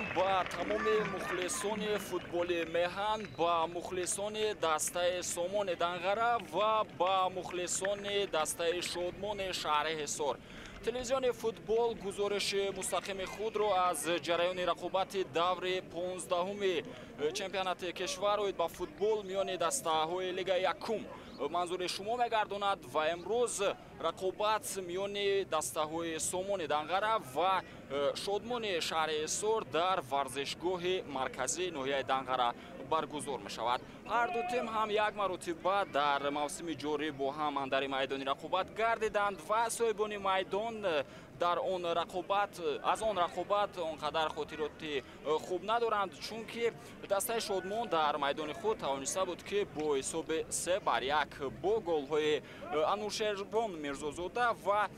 Салом ба тамоми мухлисони футболи меҳан, ба мухлисони дастаи Сомони Данғара ва ба мухлисони дастаи Шодмони шаҳри Ҳисор. Телевизиони футбол гузориши мустақими худро аз ҷараёни рақобати даври 15-уми чемпионати кишвар оид ба футбол миёни дастаҳои Лигаи якум манзури шумо мегардонад ва имрӯз рақобат миёни дастаҳои Сомони Данғара ва Шодмони шаҳри Ҳисор дар варзишгоҳи марказии ноҳияи Данғара баргузор мешавад. Ҳар ду тим ҳам як маротиба дар мавсими ҷорӣ бо ҳам андари майдони рақобат гардиданд ва соҳибони майдон дар он рақобат аз он рақобат он қадар хотироти хуб надоранд, чунки дастаи Шодмон дар майдони худ тавониста буд, ки бо ҳисоби 3-1 бо голҳои Анушервон Мирзозода ва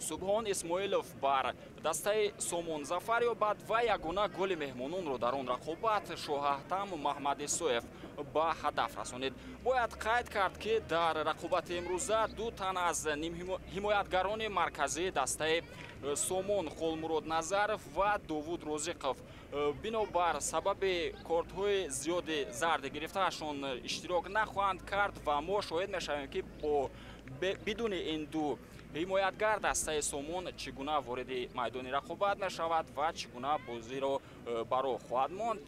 Субҳон Исмоилов бар дастаи Сомон зафар ёбад ва ягона голи меҳмононро дар он рақобат Шоҳаҳтам Маҳмадисоев ба ҳадаф расонид. Бояд қайд кард, ки дар рақобати имрӯза ду тан аз ҳимоятгарони марказии дастаи Сомон Холмурод Назаров ва Довуд Розиқов бинобар сабаби кортҳои зиёди зарди гирифтаашон иштирок нахоҳанд кард ва мо шоҳид мешавем, ки бо бидуни ин ду ҳимоятгар дастаи Сомон чӣ гуна вориди майдони рақобат мешавад ва чӣ гуна бозиро ба роҳ хоҳад монд.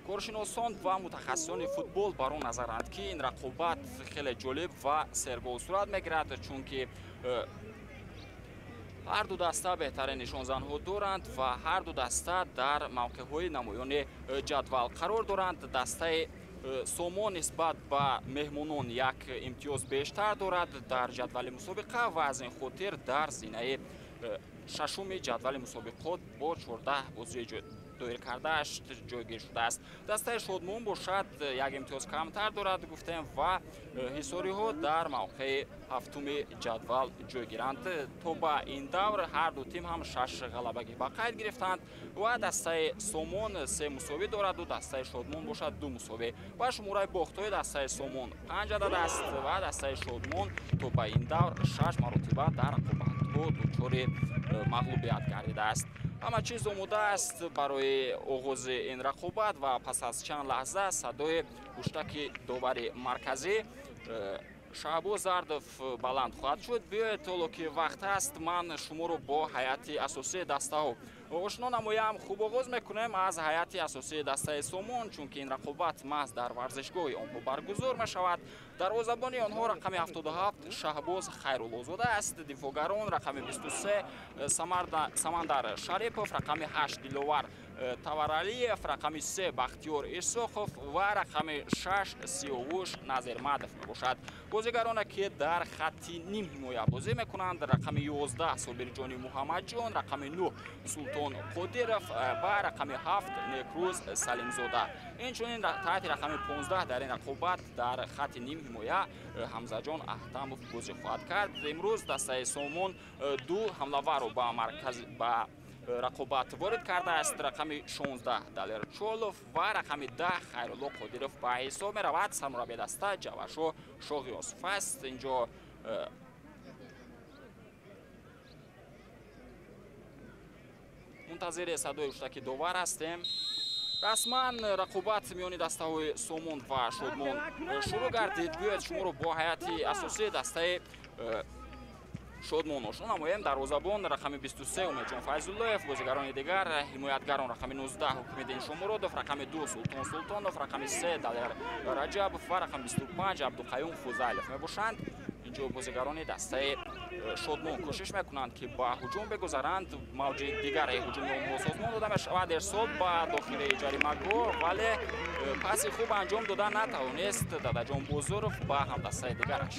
Коршиносон ва мутахассисони футбол бар он назаранд, ки ин рақобат хеле ҷолиб ва сергол сурат мегирад, чунки ҳар ду даста беҳтарин нишонзанҳо доранд ва ҳар ду даста дар мавқеъҳои намоёни ҷадвал қарор доранд. Дастаи Сомон нисбат ба меҳмонон як имтиёз бештар дорад дар ҷадвали мусобиқа ва аз ин хотир дар зинаи шашуми ҷадвали мусобиқот бо 14 бозии доир кардааш ҷойгир шудааст. Дастаи Шодмон бошад як имтиёз камтар дорад, гуфтем, ва ҳисориҳо дар мавқеи ҳафтуми ҷадвал ҷойгиранд. То ба ин давр ҳар ду тим ҳам 6 ғалабагӣ ба қайд гирифтанд ва дастаи Сомон 3 мусовӣ дораду дастаи Шодмон бошад 2 мусовӣ ва шумораи бохтҳои дастаи Сомон 5 адад аст ва дастаи Шодмон то ба ин давр 6 маротиба дар рақобатҳо дучори мағлубият гардидааст. Ҳама чиз омода аст барои оғози ин рақобат ва пас аз чанд лаҳза садои ҳуштаки довари марказӣ Шаҳбоз Зардов баланд хоҳад шуд. Биёед, ҳоло ки вақт ҳаст, ман шуморо бо ҳайати асосии дастаҳо ошно намоям. Хуб, оғоз мекунем аз ҳайати асосии дастаи Сомон, чунки ин рақобат маҳз дар варзишгоҳи онҳо баргузор мешавад. Дарвозабони онҳо рақами 77 Шаҳбоз Хайруллозода аст. Дифоъгарон рақами 23 Самандар Шарипов, рақами 8 Диловар Таваралиев, рақами 3 Бахтиёр Исоқов ва рақами 6 Сиёвуш Назирмадов мебошад. Бозигароне ки дар хатти нимҳимоя бозӣ мекунанд рақами 11 Собирҷони Муҳаммадҷон, рақами 9 Султон Қодиров ва рақами 7 Некрӯз Салимзода. Инчунин таҳти рақами 15 дар ин рақобат дар хатти нимҳимоя Ҳамзаҷон Аҳтамов бозӣ хоҳад кард. Имрӯз дастаи Сомон ду ҳамлаварро ба марказ ба рақобат ворид кардааст. Рақами 16 Далер Чолов ва рақами 10 Хайрулло Қодиров ба ҳисоб меравад. Сармураббии даста Ҷавашо Шоғиёсов аст. Инҷо мунтазири садои ҳуштаки довар ҳастем. Расман рақобат миёни дастаҳои Сомон ва Шодмон шурӯъ гардид. Биёед шуморо бо ҳайати асосии дастаи Шодмон ошно намоем. Дарвозабон рақами 23 Умедҷон Файзуллоев, бозигарони дигар ҳимоятгарон рақами 19 Ҳукмиддин Шомуродов, рақами 2 Султон Султонов, рақами 3 Далер Раҷабов ва рақами 25 Абдуқаюм Фузайлов мебошанд. Инҷо бозигарони дастаи Шодмон кӯшиш мекунанд, ки ба ҳуҷум бигузаранд. Мавҷи дигари ҳуҷуми онҳо созмон дода мешавад. Ирсол ба дохили ҷаримагоҳ, вале паси хуб анҷом дода натавонист Дадаҷон Бозуров ба ҳамдастаи дигараш.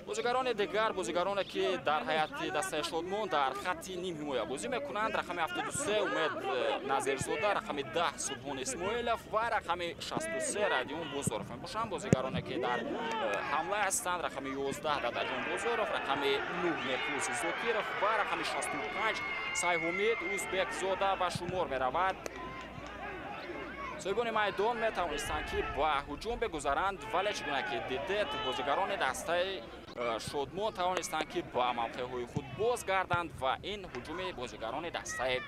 Бозигарони дигар, бозигароне ки дар ҳайати дастаи Шодмон дар хатти нимҳимоя бозӣ мекунанд, рақами 73 Умед Назирзода, рақами 10 Субҳон Исмоилов ва рақами 63 Радион Бозоров мебошанд. Бозигароне ки дар ҳамла ҳастанд, рақами 11 Дадаҷон Бозоров, рақами 9 Некрӯз Зокиров ва рақами 65 Сайҳумид Узбекзода ба шумор меравад. Соҳибони майдон метавонистанд, ки ба ҳуҷум бигузаранд, вале чӣ гуна ки дидед, бозигарони дастаи Шодмон тавонистанд, ки ба мавқеъҳои худ бозгарданд ва ин ҳуҷуми бозигарони дастаи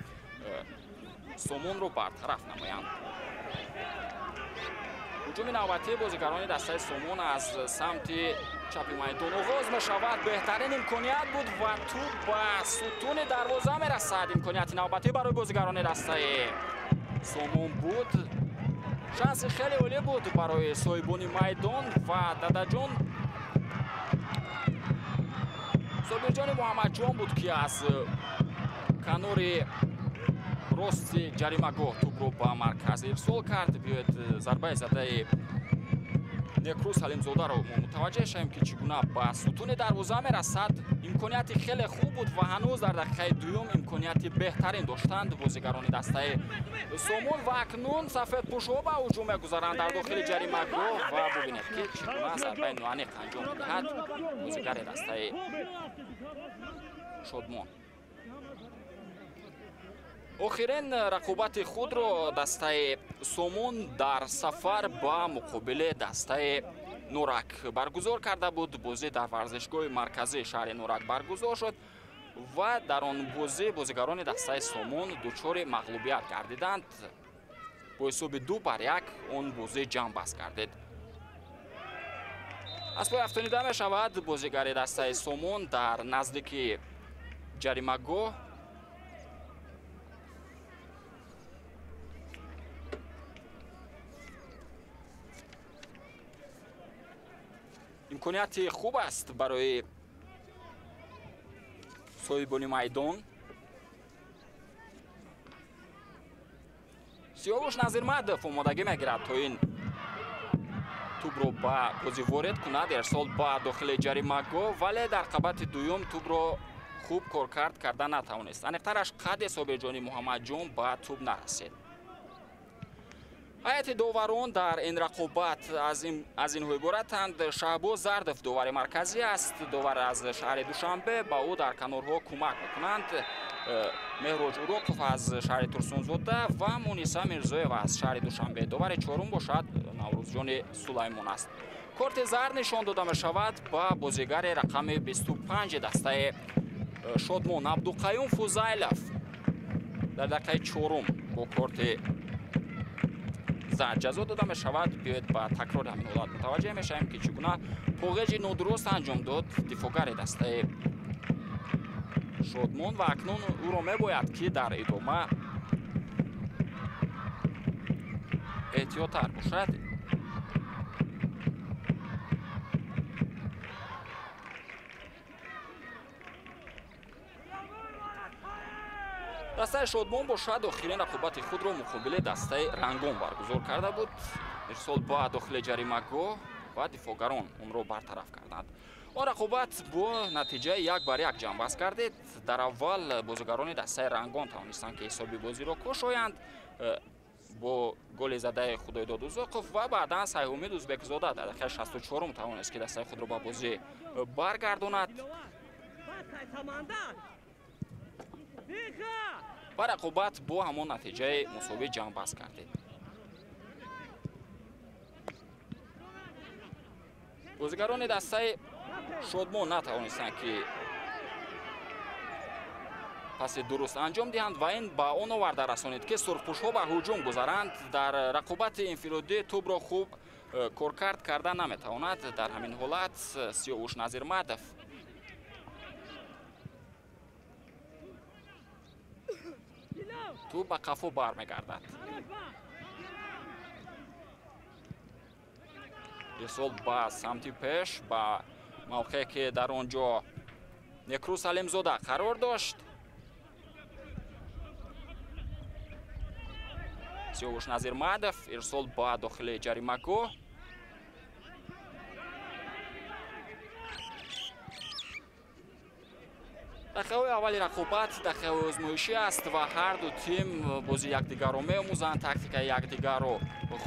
Сомонро бартараф намоянд. Ҳуҷуми навбатии бозигарони дастаи Сомон аз самти чапи майдон оғоз мешавад. Беҳтарин имконият буд ва тӯб ба сутуни дарвоза мерасад. Имконияти навбатӣ барои бозигарони дастаи Сомон буд. Шанси хеле олӣ буд барои соҳибони майдон ва Дадаҷон Собирҷони Муҳаммадҷон буд, ки аз канори рости ҷаримагоҳ тӯбро ба марказ ирсол кард. Биёед зарбаи задаи Некрӯз Ҳалимзодаро мо мутаваҷҷеҳ шавем, ки чӣ гуна ба сутуни дарвоза мерасад. Имконияти хеле хуб буд ва ҳанӯз дар дақиқаи дуюм имконияти беҳтарин доштанд бозигарони дастаи Сомон ва акнун сафедпӯшҳо ба ҳуҷум мегузаранд дар дохили ҷаримагоҳ ва бубинед, ки чӣ гуна зарбаи ноаниқ анҷом медиҳад бозигари дастаи Шодмон. Охирин рақобати худро дастаи Сомон дар сафар ба муқобили дастаи Норак баргузор карда буд. Бозӣ дар варзишгоҳи марказии шаҳри Норак баргузор шуд ва дар он бозӣ бозигарони дастаи Сомон дучори мағлубият гардиданд. Бо ҳисоби 2-1 он бозӣ ҷамъбаст гардид. Аз пой афтонида мешавад бозигари дастаи Сомон дар наздики ҷаримагоҳ. Имконияти хуб аст барои соҳибони майдон. Сиёвуш Назирмадов омодагӣ мегирад, то ин тӯбро ба бозӣ ворид кунад. Ирсол ба дохили ҷаримагоҳ, вале дар қабати дуюм тӯбро хуб коркард карда натавонист. Аниқтараш қадди Собирҷони Муҳаммадҷон ба тӯб нарасид. Ҳайати доварон дар ин рақобат аз инҳо иборатанд. Шаҳбоз Зардов довари марказӣ аст. Довар аз шаҳри Душанбе, ба ӯ дар канорҳо кӯмак мекунанд Меҳроҷ Уроқов аз шаҳри Турсунзода ва Муниса Мирзоева аз шаҳри Душанбе. Довари чорум бошад Наврӯзҷони Сулаймон аст. Корти зард нишон дода мешавад ба бозигари рақами 25 дастаи Шодмон Абдуқаюм Фузайлов дар дақиқаи чорум бо корти зард ҷазо дода мешавад. Биёед ба такрори ҳамин ҳолат мутаваҷҷеҳ мешавем, ки чӣ гуна поғеҷи нодуруст анҷом дод дифоъгари дастаи Шодмон ва акнун ӯро мебояд, ки дар идома эҳтиёттар бошад. Дастаи Шодмон бошад охирин рақобати худро муқобили дастаи Рангон баргузор карда буд. Ирсол ба дохили ҷаримагоҳ ва дифоъгарон онро бартараф карданд. Он рақобат бо натиҷаи 1-1 ҷамъбаст гардид. Дар аввал бозигарони дастаи Рангон тавонистанд, ки ҳисоби бозиро кушоянд бо голи задаи Худойдод Узоқов ва баъдан Сайҳумид Узбекзода дар дақиқаи 64 тавонист, ки дастаи худро ба бозӣ баргардонад. Ва рақобат бо ҳамон натиҷаи мусовӣ ҷамъбаст гардид. Бозигарони дастаи Шодмон натавонистанд, ки паси дуруст анҷом диҳанд ва ин ба он оварда расонид, ки сурхпӯшҳо ба ҳуҷум гузаранд. Дар рақобати инфиродӣ тӯбро хуб коркард карда наметавонад. Дар ҳамин ҳолат Сиёвуш Назирмадов тӯб ба қафо бармегардад. Ирсол ба самти пеш, ба мавқее ки дар он ҷо Некрӯз Ҳалимзода қарор дошт. Сиёвуш Назирмадов ирсол ба дохили ҷаримагоҳ. Дақиқаҳои аввали рақобат дақиқаҳои озмоишӣ аст ва ҳар ду тим бозии якдигарро меомӯзанд, тактикаи якдигарро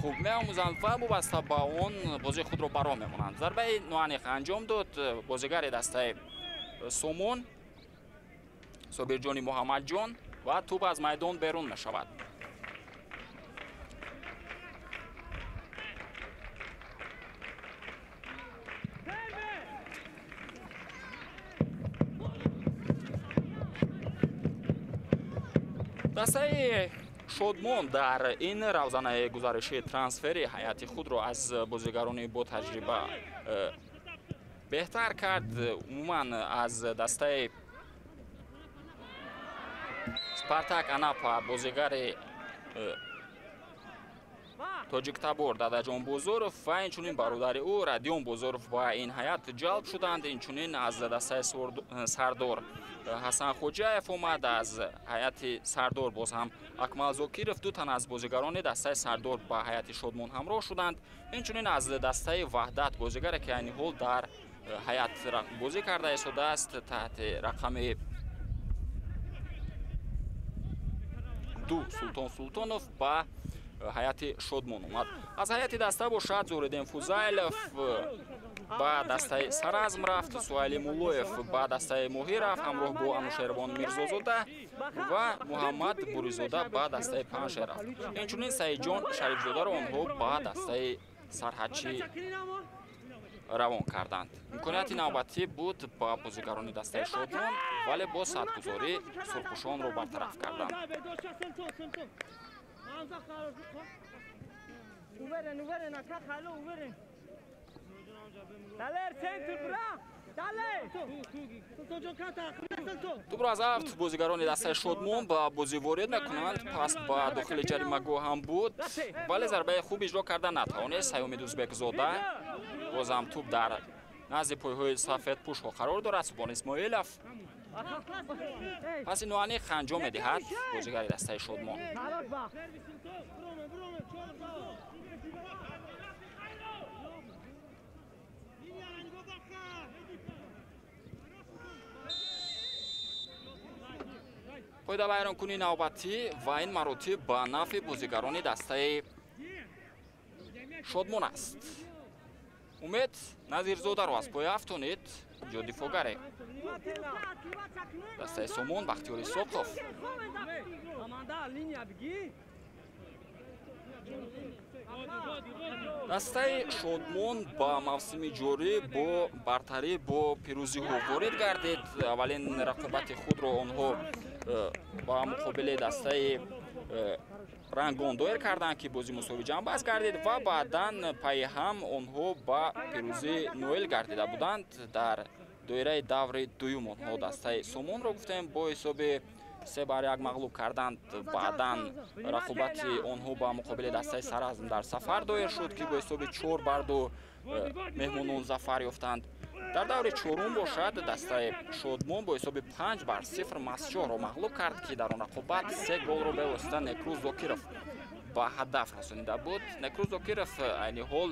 хуб меомӯзанд ва вобаста ба он бозии худро ба роҳ мемонанд. Зарбаи ноаниқ анҷом дод бозигари дастаи Сомон Собирҷони Муҳаммадҷон ва тӯб аз майдон берун мешавад. Дастаи Шодмон дар ин равзанаи гузариши трансфери ҳайати худро аз бозигарони бо таҷриба беҳтар кард. Умуман аз дастаи Спартак Анапа бозигари тоҷиктабор Дадаҷон Бозоров ва инчунин бародари ӯ Радион Бозоров ба ин ҳайат ҷалб шуданд. Инчунин аз дастаи Сардор Ҳасан Хоҷаев омад, аз ҳайати Сардор боз ҳам Акмал Зокиров, ду тан аз бозигарони дастаи Сардор ба ҳайати Шодмон ҳамроҳ шуданд. Инчунин аз дастаи Ваҳдат бозигаре ки айни ҳол дар ҳайат бозӣ карда истодааст таҳти рақами 2 Султон Султонов ба ҳайати Шодмон омад. Аз ҳайати даста бошад Зуриддин Фузайлов ба дастаи Саразм рафт, Суайли Муллоев ба дастаи Моҳӣ рафт ҳамроҳ бо Анушервон Мирзозода ва Муҳаммад Буризода ба дастаи Панҷшер рафт. Инчунин Саидҷон Шарифзодаро онҳо ба дастаи Сарҳадчӣ равон карданд. Имконияти навбатӣ буд ба бозигарони дастаи Шодмон, вале бо садгузорӣ сурхпӯшонро бартараф карданд. Тӯбро аз афт бозигарони дастаи Шодмон ба бозӣ ворид мекунанд. Пас ба дохили ҷаримагоҳ ҳам буд, вале зарбаи хуб иҷро карда натавонист Саёмид Узбекзода. Бозам тӯб дар назди пойҳои сафедпӯшҳо қарор дорад. Субҳон Исмоилов паси ноаниқ анҷом медиҳад бозигари дастаи Шодмон. Қоидавайронкунии навбатӣ ва ин маротиб ба нафъи бозигарони дастаи Шодмон аст. Умед Назирзодаро аз пои афтонид ҷо дифоъгаре дастаи Сомон Бахтиёр Исоқов. Дастаи Шодмон ба мавсими ҷорӣ бо бартарӣ бо пирӯзиҳо ворид гардид. Аввалин рақобати худро онҳо ба муқобили дастаи Рангон доир карданд, ки бозӣ мусовӣ ҷамъбаст гардид ва баъдан пайи ҳам онҳо ба пирӯзӣ ноил гардида буданд. Дар доираи даври дуюм онҳо дастаи Сомонро гуфтем бо ҳисоби 3-1 мағлуб карданд. Баъдан рақобати онҳо ба муқобили дастаи Саразм дар сафар доир шуд, ки бо ҳисоби 4-2 меҳмонон зафар ёфтанд. Дар даври чорум бошад дастаи Шодмон бо ҳисоби 5-0 Масчоҳро мағлуб кард, ки дар он рақобат 3 голро бевосита Некрӯз Зокиров ба ҳадаф расонида буд. Некрӯз Зокиров айни ҳол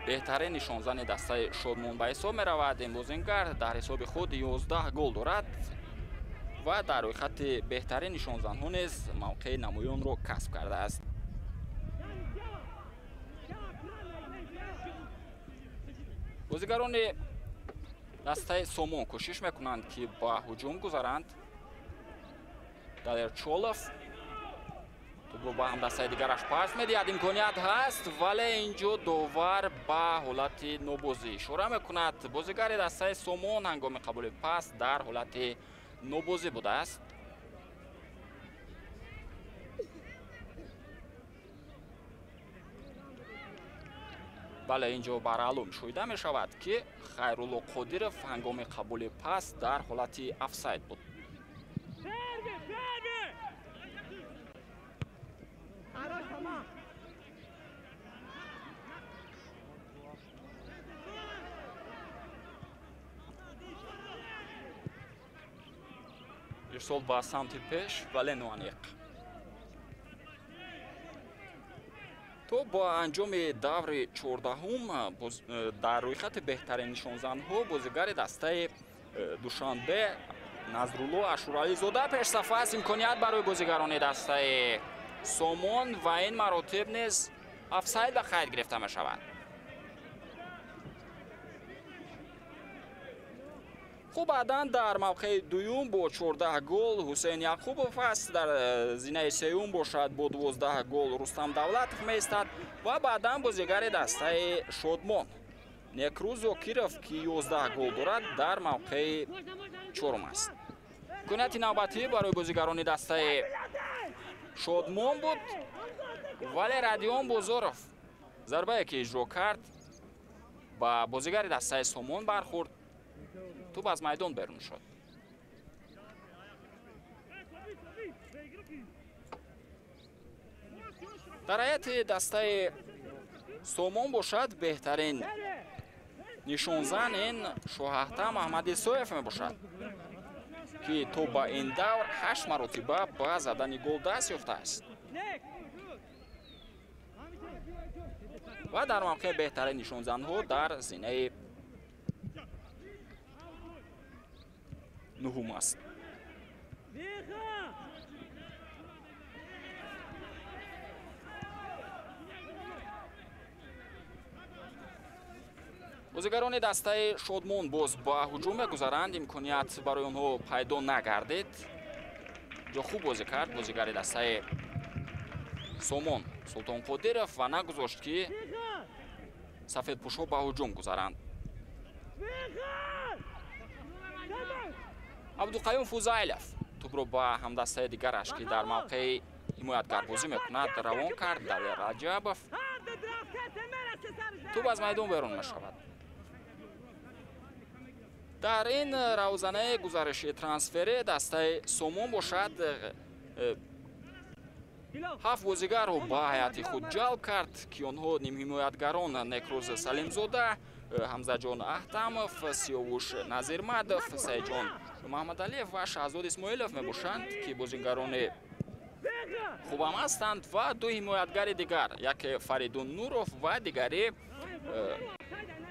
беҳтарин нишонзани дастаи Шодмон ба ҳисоб меравад. Ин бозингар дар ҳисоби худ 11 гол дорад ва дар рӯйхати беҳтарин нишонзанҳо низ мавқеи намоёнро касб кардааст. Бозигарони дастаи Сомон кӯшиш мекунанд, ки ба ҳуҷум гузаранд. Далер Чолов тӯбро ба ҳамдастаи дигараш пас медиҳад. Имконият ҳаст, вале инҷо довар ба ҳолати нобозӣ ишора мекунад. Бозигари дастаи Сомон ҳангоми қабули пас дар ҳолати нобозӣ будааст. Бале, инҷо бараъло мушоҳида мешавад, ки Хайрулло Қодиров ҳангоми қабули пас дар ҳолати офсайд буд. Ирсол ба самти пеш, вале ноаниқ. То бо анҷоми даври 14-ум дар рӯйхати беҳтарин нишонзанҳо бозигари дастаи Душанбе Назрулло Ашурализода пешсаф аст. Имконият барои бозигарони дастаи Сомон ва ин маротиб низ офсайд ба қайд гирифта мешавад. Хуб, баъдан дар мавқеи дуюм бо 14 гол Ҳусейн Яқубов аст. Дар зинаи сеюм бошад бо 12 гол Рустам Давлатов меистад ва баъдан бозигари дастаи Шодмон Некрӯз Зокиров, ки 11 гол дорад, дар мавқеи чорум аст. Имконияти навбатӣ барои бозигарони дастаи Шодмон буд, вале Радион Бозоров зарбае ки иҷро кард ба бозигари дастаи Сомон бархӯрд, тӯб аз майдон берун шуд. Дар ҳайати дастаи Сомон бошад, беҳтарин нишонзан ин Шоҳахтам Аҳмадисоев мебошад, ки то ба ин давр 8 маротиба ба задани гол даст ёфтааст ва дар мавқеи беҳтарин нишонзанҳо дар зинаи нуҳум аст. Бозигарони дастаи Шодмон боз ба ҳуҷум мегузаранд. Имконият барои онҳо пайдо нагардид. Ҷо хуб бозӣ кард бозигари дастаи Сомон Султон Қодиров ва нагузошт, ки сафедпӯшҳо ба ҳуҷум гузаранд. Абдуқаюм Фузайлов тӯбро ба ҳамдастаи дигараш, ки дар мавқеи ҳимоятгар бозӣ мекунад, равон кард. Далер Раҷабов, тӯб аз майдон берун мешавад. Дар ин равзанаи гузариши трансфери дастаи Сомон бошад, 7 бозигарро ба ҳайати худ ҷалб кард, ки онҳо нимҳимоятгарон Некрӯз Салимзода, Ҳамзаҷон Аҳтамов, Сиёвуш Назирмадов, Саидҷон Маҳмадалиев ва Шаҳзод Исмоилов мебошанд, ки бозигарони хубам ҳастанд, ва ду ҳимоятгари дигар, яке Фаридун Нуров ва дигари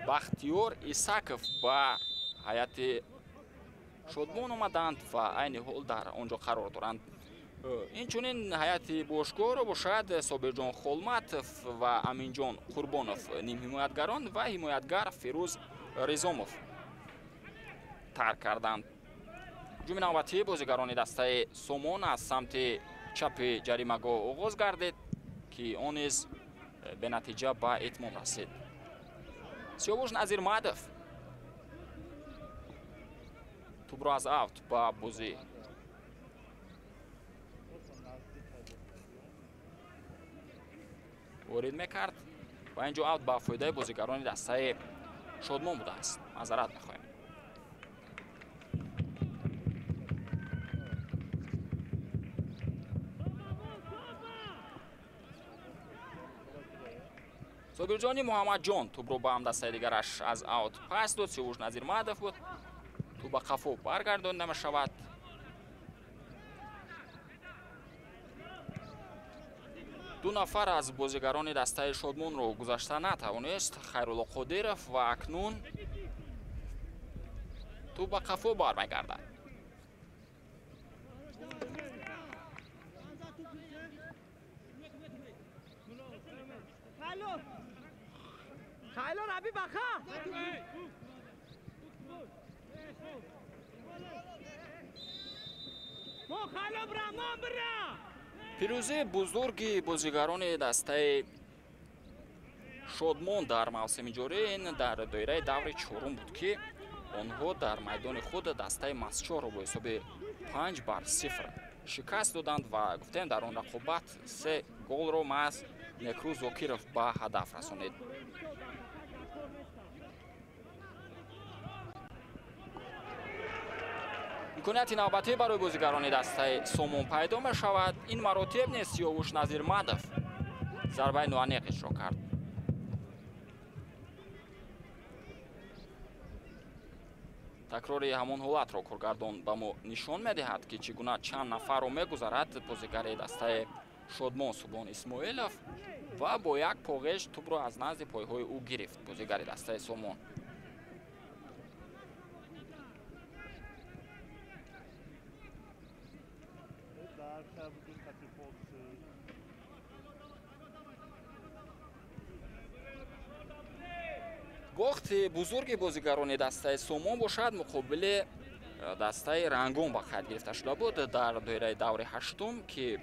Бахтиёр Исаков ба ҳайати Шодмон омаданд ва айни ҳол дар он ҷо қарор доранд. Инчунин ҳайати бошгоҳро бошад Собирҷон Холматов ва Аминҷон Қурбонов нимҳимоятгарон ва ҳимоятгар Фирӯз Ризомов тарк карданд. Ҳуҷуми навбатии бозигарони дастаи Сомон аз самти чапи ҷаримагоҳ оғоз гардид, ки он низ бенатиҷа ба итмом расид. Сиёвуш Назирмадов тӯбро аз авт ба бозӣ ворид мекард ва ин ҷо авт ба фоидаи бозигарони дастаи Шодмон будааст. Маъзарат мехоҳем. Собирҷони Муҳаммадҷон тӯбро ба ҳамдастаи дигараш аз аут пас дод. Сиёвуш Назирмадов буд. Тӯб ба қафо баргардонда мешавад. Ду нафар аз бозигарони дастаи Шодмонро гузашта натавонист Хайрулло Қодиров ва акнун тӯб ба қафо бармегардад. Пирӯзии бузурги бозигарони дастаи Шодмон дар мавсими ҷорӣ ин дар доираи даври чорум буд, ки онҳо дар майдони худ дастаи Масчорро бо ҳисоби 5-0 шикаст доданд ва гуфтем дар он рақобат 3 голро маҳз Некрӯз Зокиров ба ҳадаф расонид. Имконияти навбатӣ барои бозигарони дастаи Сомон пайдо мешавад. Ин маротиб низ Сиёвуш Назирмадов зарбаи ноаниқ иҷро кард. Такрори ҳамон ҳолатро коргардон ба мо нишон медиҳад, ки чӣ гуна чанд нафарро мегузарад бозигари дастаи Шодмон Субон Исмоилов ва бо як поғеш тӯбро аз назди пойҳои ӯ гирифт бозигари дастаи Сомон. Бохти бузурги бозигарони дастаи Сомон бошад муқобили дастаи Рангон ба қайд гирифта шуда буд дар доираи даври ҳаштум, ки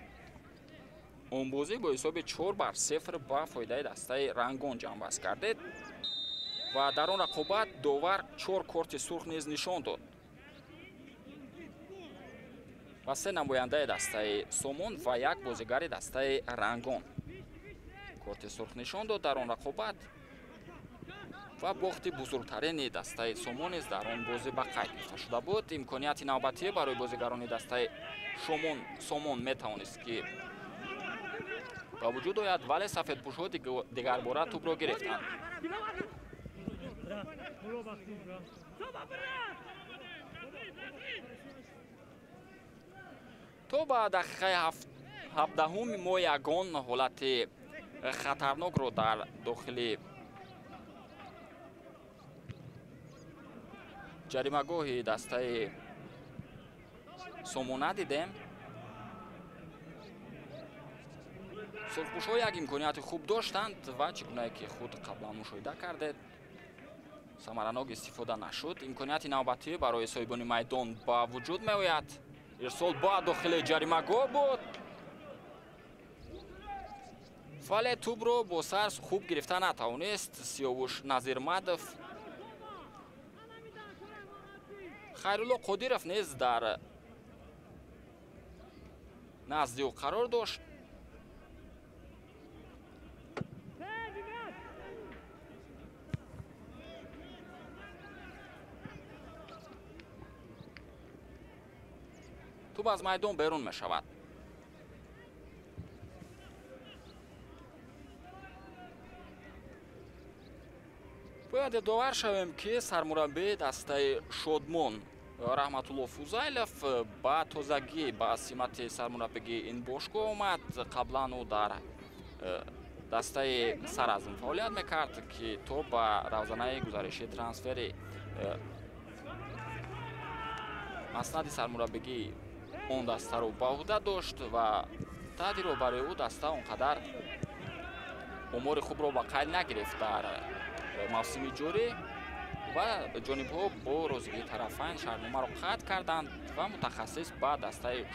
он бозӣ бо ҳисоби 4-0 ба фоидаи дастаи Рангон ҷамъбаст гардид ва дар он рақобат довар 4 корти сурх низ нишон дод. Ва 3 намояндаи дастаи Сомон ва 1 бозигари дастаи Рангон корти сурх нишон дод дар он рақобат ва бохти бузургтарини дастаи Сомон низ дар он бозӣ ба қайд гирифта шуда буд. Имконияти навбатӣ барои бозигарони дастаи Сомон метавонист ки ба вуҷуд ояд, вале сафедпӯшҳо дигарбора тӯбро гирифтанд. То ба дақиқаи 17 мо ягон ҳолати хатарнокро дар дохили ҷаримагоҳи дастаи Сомон надидем. Сурхпӯшҳо як имконияти хуб доштанд ва чӣ гунае ки худ қаблан мушоҳида кардед, самаранок истифода нашуд. Имконияти навбатӣ барои соҳибони майдон ба вуҷуд меояд. Ирсол ба дохили ҷаримагоҳ буд, вале тӯбро бо сар хуб гирифта натавонист Сиёвуш Назирмадов. Хайрулло Қодиров низ дар назди ӯ қарор дошт. Тӯб аз майдон берун мешавад. Бояд ёдовар шавем, ки сармураббии дастаи Шодмон Раҳматулло Фузайлов ба тозагӣ ба симати сармураббигии ин бошгоҳ омад. Қаблан ӯ дар дастаи Саразм фаъолият мекард, ки то ба равзанаи гузариши трансфери маснади сармураббигии он дастаро ба ӯҳда дошт ва таҳти роҳбарии ӯ даста он қадар омори хубро ба қайд нагирифт дар мавсими ҷорӣ ва ҷонибҳо бо розигии тарафайн шартномаро қатъ карданд ва мутахассис ба дастаи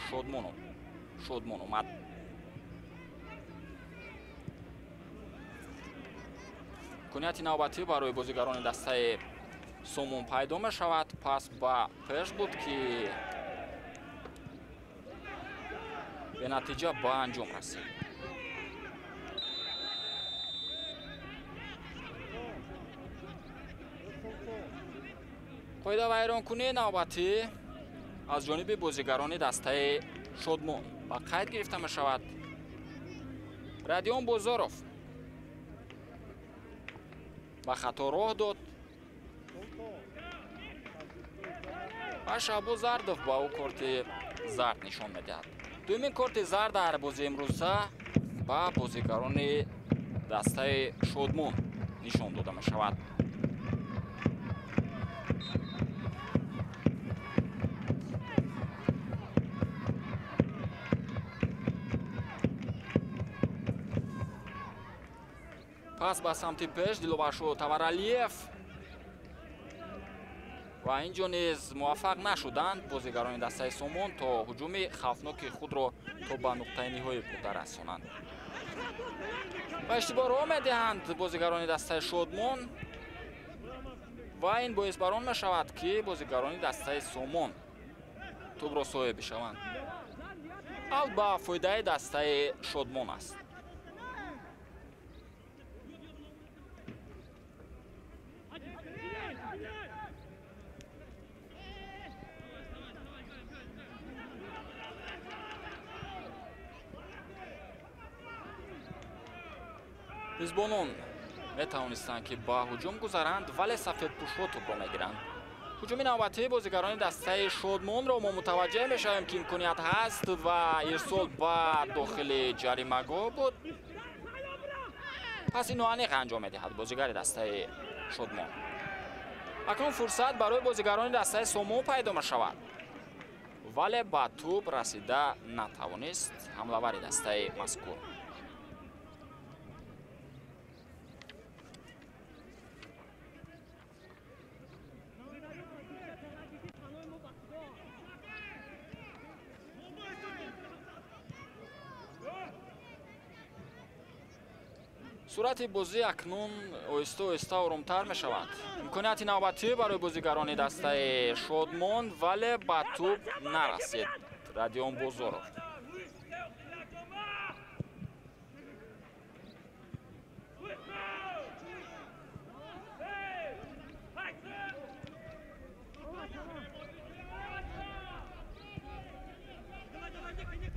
Шодмон омад. Имконияти навбатӣ барои бозигарони дастаи Сомон пайдо мешавад. Пас ба пеш буд, ки бенатиҷа ба анҷом расид. Қоидавайронкунии навбатӣ аз ҷониби бозигарони дастаи Шодмон ба қайд гирифта мешавад. Радион Бозоров ба хато роҳ дод ва Шаҳбоз Зардов ба ӯ корти зард нишон медиҳад. Дуюмин корти зард дар бозии имрӯза ба бозигарони дастаи Шодмон нишон дода мешавад. Пас ба самти пеш Диловаршо Таваралиев ва инҷо низ муваффақ нашуданд бозигарони дастаи Сомон то ҳуҷуми хавфноки худро то ба нуқтаи ниҳоӣ бурда расонанд. Ва иштибоҳ роҳ медиҳанд бозигарони дастаи Шодмон ва ин боис бар он мешавад, ки бозигарони дастаи Сомон тӯбро соҳиб бишаванд. Ал ба фоидаи дастаи Шодмон аст. Мизбонон метавонистанд, ки ба ҳуҷум гузаранд, вале сафедпӯшҳо тӯбро мегиранд. Ҳуҷуми навбатии бозигарони дастаи Шодмонро мо мутаваҷҷеҳ мешавем, ки имконият ҳаст ва ирсол ба дохили ҷаримагоҳ буд. Пас ин ноаниқ анҷом медиҳад бозигари дастаи Шодмон. Акнун фурсат барои бозигарони дастаи Сомон пайдо мешавад, вале ба тӯб расида натавонист ҳамлавари дастаи мазкур. Сурати бозӣ акнун оҳиста оҳиста оромтар мешавад. Имконияти навбатӣ барои бозигарони дастаи Шодмон, вале ба тӯб нарасид Радион Бозоров.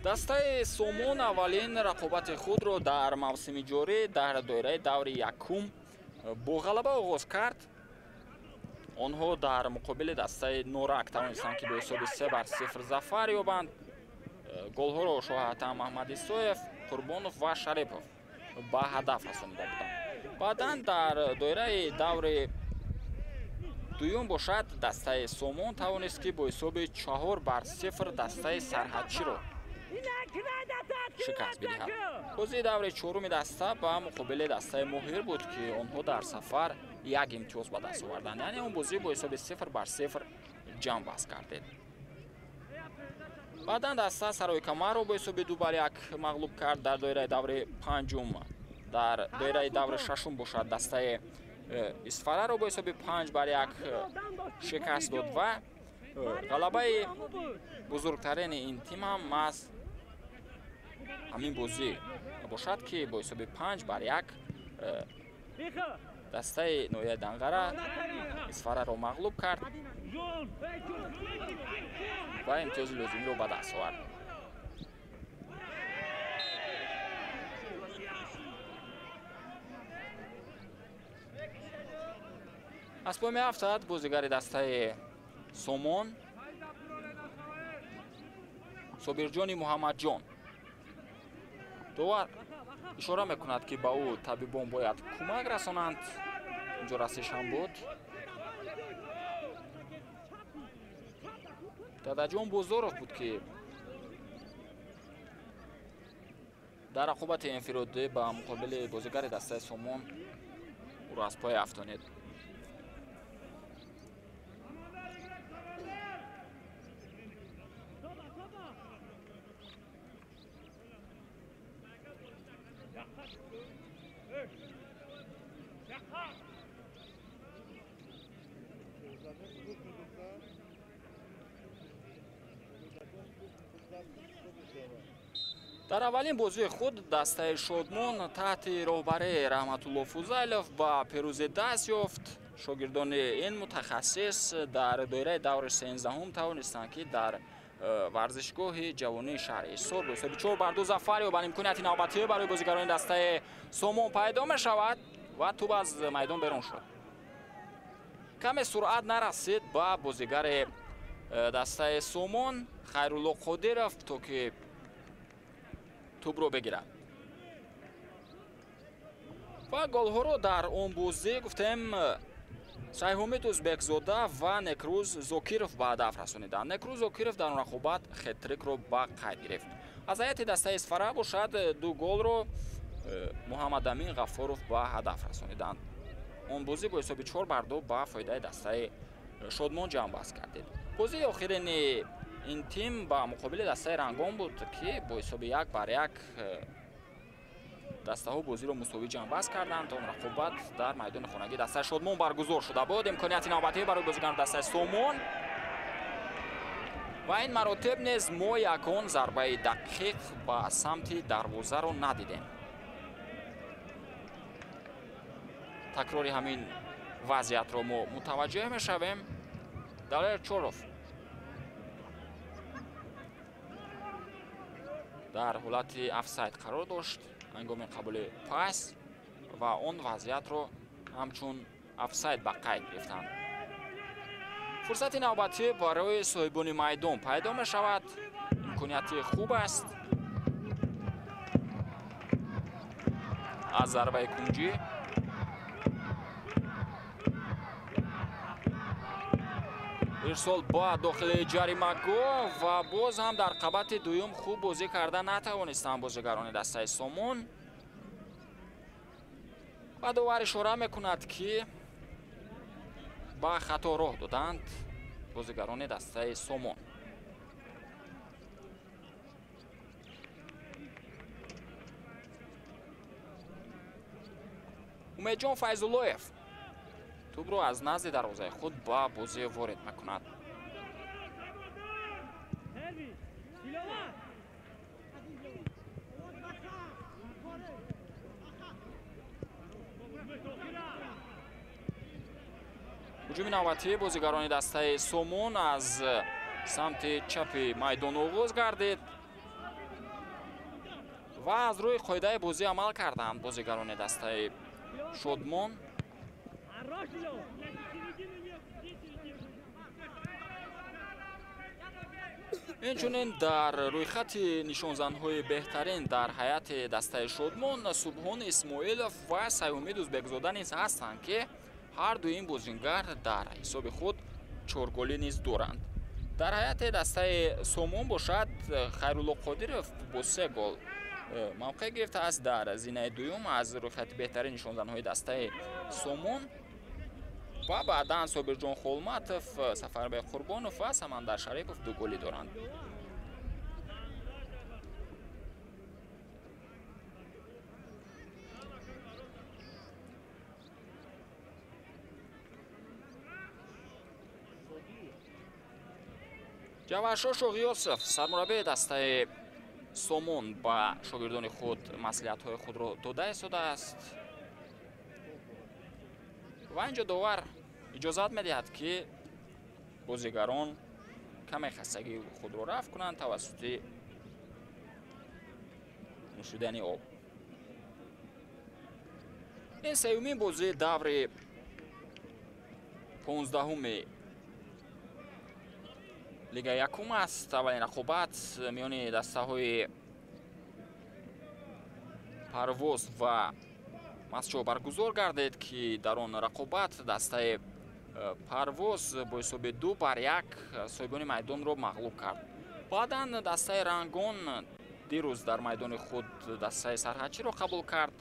Дастаи Сомон аввалин рақобати худро дар мавсими ҷорӣ дар доираи даври якум бо ғалаба оғоз кард. Онҳо дар муқобили дастаи Норак тавонистанд, ки бо ҳисоби 3-0 зафар ёбанд. Голҳоро Шоҳатам Аҳмадисоев, Қурбонов ва Шарипов ба ҳадаф расонида буданд. Баъдан дар доираи даври дуюм бошад, дастаи Сомон тавонист, ки бо ҳисоби 4-0 дастаи Сарҳадчиро шикаст бидиҳад. Бозии даври чоруми даста ба муқобили дастаи Моҳир буд, ки онҳо дар сафар як имтиёз ба даст оварданд. Яъне он бозӣ бо ҳисоби 0-0 ҷамъбаст гардид. Баъдан даста Сарои Камарро бо ҳисоби 2-1 мағлуб кард. Дар доираи даври панҷум, дар доираи даври шашум бошад, дастаи Исфараро бо ҳисоби 5-1 шикаст дод ва ғалабаи бузургтарини ин тим ҳам маҳз ҳамин бозӣ бошад, ки бо ҳисоби 5-1 дастаи ноҳияи Данғара Исфараро мағлуб кард ва имтиёзи лозимиро ба даст овард. Аз пой меафтад бозигари дастаи Сомон Собирҷони Муҳаммадҷон. Довар ишора мекунад, ки ба ӯ табибон бояд кӯмак расонанд. Инҷо расиш ҳам буд. Дадаҷон Бозоров буд, ки дар рақобати инфиродӣ ба муқобили бозигари дастаи Сомон ӯро аз пой афтонид. Дар аввалин бозии худ дастаи Шодмон таҳти роҳбарии Раҳматулло Фузайлов ба пирӯзӣ даст ёфт. Шогирдони ин мутахассис дар доираи даври 13-ум тавонистанд, ки дар варзишгоҳи ҷавонии шаҳри Ҳисор бо ҳисоби 4-2 зафар ёбанд. Имконияти навбатӣ барои бозигарони дастаи Сомон пайдо мешавад ва тӯб аз майдон берун шуд. Каме суръат нарасид ба бозигари дастаи Сомон Хайрулло Қодиров, то ки тӯбро бигирад. Ва голҳоро дар он бозӣ гуфтем Сайҳумид Узбекзода ва Некрӯз Зокиров ба ҳадаф расониданд. Некрӯз Зокиров дар он рақобат хет-трикро ба қайд гирифт. Аз ҳайати дастаи Исфара бошад, ду голро Муҳаммадамин Ғаффоров ба ҳадаф расониданд. Он бозӣ бо ҳисоби 4-2 ба фоидаи дастаи Шодмон ҷамъбаст гардид. Бозии охирини ин тим ба муқобили дастаи Рангон буд, ки бо ҳисоби 1-1 дастаҳо бозиро мусовӣ ҷамъбаст карданд. Он рақобат дар майдони хонагии дастаи Шодмон баргузор шуда буд. Имконияти навбатӣ барои бозигарони дастаи Сомон ва ин маротиб низ мо ягон зарбаи дақиқ ба самти дарвозаро надидем. Такрори ҳамин вазъиятро мо мутаваҷҷеҳ мешавем. Далер Чоров дар ҳолати офсайд қарор дошт ҳангоми қабули пас ва он вазъиятро ҳамчун офсайд ба қайд гирифтанд. Фурсати навбатӣ барои соҳибони майдон пайдо мешавад. Имконияти хуб аст. Аз зарбаи кунҷӣ ирсол ба дохили ҷаримагоҳ ва боз ҳам дар қабати дуюм хуб бозӣ карда натавонистанд бозигарони дастаи Сомон. Ва довар ишора мекунад, ки ба хато роҳ доданд бозигарони дастаи Сомон. Умедҷон Файзуллоев тӯбро аз назди дарвозаи худ ба бозӣ ворид мекунад. Ҳуҷуми навбатии бозигарони дастаи Сомон аз самти чапи майдон оғоз гардид ва аз рӯи қоидаи бозӣ амал карданд бозигарони дастаи Шодмон. Инчунин дар рӯйхати нишонзанҳои беҳтарин дар ҳайати дастаи Шодмон Субҳон Исмоилов ва Сайумид Узбекзода низ ҳастанд, ки ҳар дуи ин бозингар дар ҳисоби худ чорголӣ низ доранд. Дар ҳайати дастаи Сомон бошад Хайрулло Қодиров бо 3 гол мавқеъ гирифтааст дар зинаи дуюм аз рӯйхати беҳтарин нишонзанҳои дастаи Сомон ва баъдан Собирҷон Холматов, Сафарбек Қурбонов ва Самандар Шарипов 2 голӣ доранд. Ҷавҳаршоҳ Шоғиёсов, сармураббии дастаи Сомон, ба шогирдони худ маслиҳатҳои худро дода истодааст ва инҷо довар иҷозат медиҳад, ки бозигарон каме хастагии худро рафъ кунанд тавассути нӯшидани об. Ин сеюмин бозии даври 15-уми Лигаи якум аст. Аввалин рақобат миёни дастаҳои Парвоз ва Масчо баргузор гардид, ки дар он рақобат дастаи Парвоз бо ҳисоби 2-1 соҳибони майдонро мағлуб кард. Баъдан дастаи Рангон дирӯз дар майдони худ дастаи Сарҳадчиро қабул кард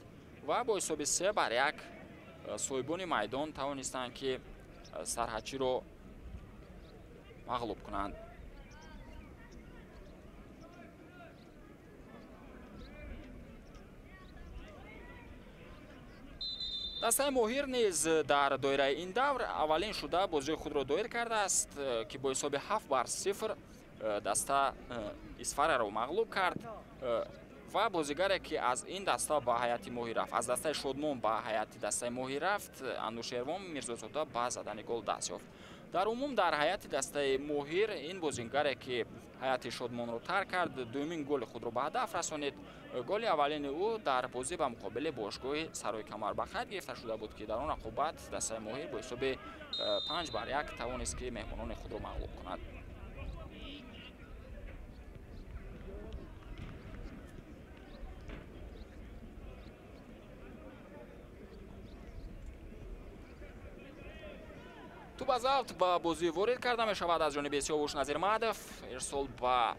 ва бо ҳисоби 3-1 соҳибони майдон тавонистанд, ки Сарҳадчиро мағлуб кунанд. Дастаи Моҳир низ дар доираи ин давр аввалин шуда бозии худро доир кардааст, ки бо ҳисоби 7-0 даста Исфараро мағлуб кард ва бозигаре, ки аз ин даста ба ҳайати Моҳир рафт, аз дастаи Шодмон ба ҳайати дастаи Моҳир рафт, Анушервон Мирзозода ба задани гол даст ёфт. Дар умум дар ҳайати дастаи Моҳир ин бозингаре, ки ҳайати Шодмонро тарк кард, дуюмин голи худро ба ҳадаф расонид. Голи аввалини ӯ дар бозӣ ба муқобили бошгоҳи Сарои Камар ба қайд гирифта шуда буд, ки дар он рақобат дастаи Моҳир бо ҳисоби 5-1 тавонист, ки меҳмонони худро мағлуб кунад. Туп аз авт ба бозӣ ворид карда мешавад аз ҷониби Сиёвуш Назирмадов. Ирсол ба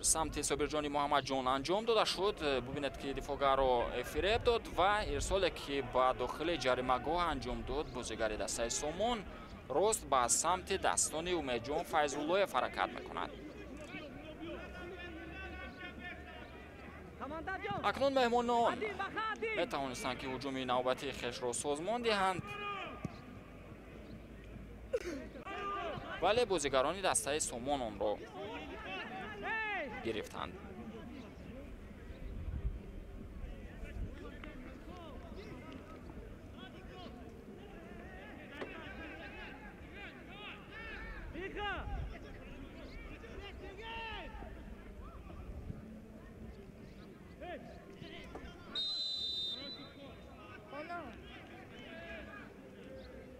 самти Собирҷони Муҳаммадҷон анҷом дода шуд. Бубинед, ки дифоъгарро фиреб дод ва ирсоле, ки ба дохили ҷаримагоҳ анҷом дод, бозигари дастаи Сомон рост ба самти дастони Умедҷон Файзуллоев ҳаракат мекунад. Акнун меҳмонон метавонистанд, ки ҳуҷуми навбатии хешро созмон диҳанд, вале бозигарони дастаи Сомон онро гирифтанд.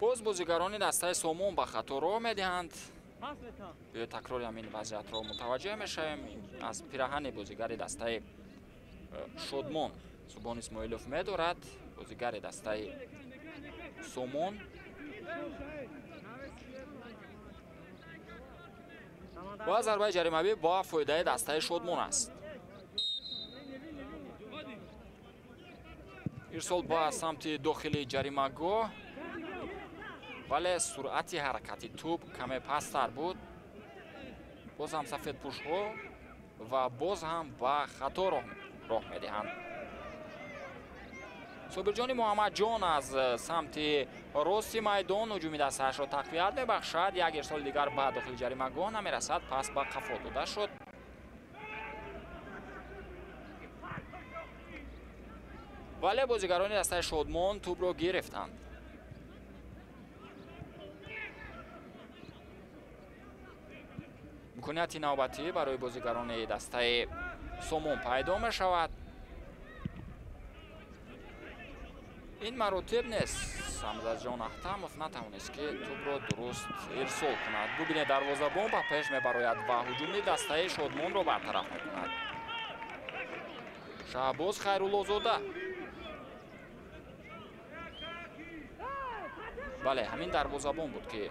Боз бозигарони дастаи Сомон ба хато роҳ медиҳанд. Биё такрори ҳамин вазъиятро мутаваҷҷеҳ мешавем. Аз пираҳани бозигари дастаи Шодмон Субҳон Исмоилов медорад. Бозигари дастаи Сомон ва зарбаи ҷаримавӣ ба фоидаи дастаи Шодмон аст. Ирсол ба самти дохили ҷаримагоҳ, вале суръати ҳаракати тӯб каме пасттар буд. Боз ҳам сафедпӯшҳо ва боз ҳам ба хато роҳ медиҳанд. Собирҷони Муҳаммадҷон аз самти рости майдон ҳуҷуми дастаашро тақвият мебахшад. Як ирсоли дигар ба дохили ҷаримагоҳ намерасад, пас ба қафо дода шуд. Вале бозигарони дастаи Шодмон тӯбро гирифтанд. Имконияти навбатӣ барои бозигарони дастаи Сомон пайдо мешавад. Ин маротиб нест. Ҳамзаҷон Аҳтамов натавонист, ки тӯбро дуруст ирсол кунад. Бубинед, дарвозабон ба пеш мебарояд ва ҳуҷуми дастаи Шодмонро бартараф мекунад. Шаҳбоз Хайруллозода. Бале, ҳамин дарвозабон буд, ки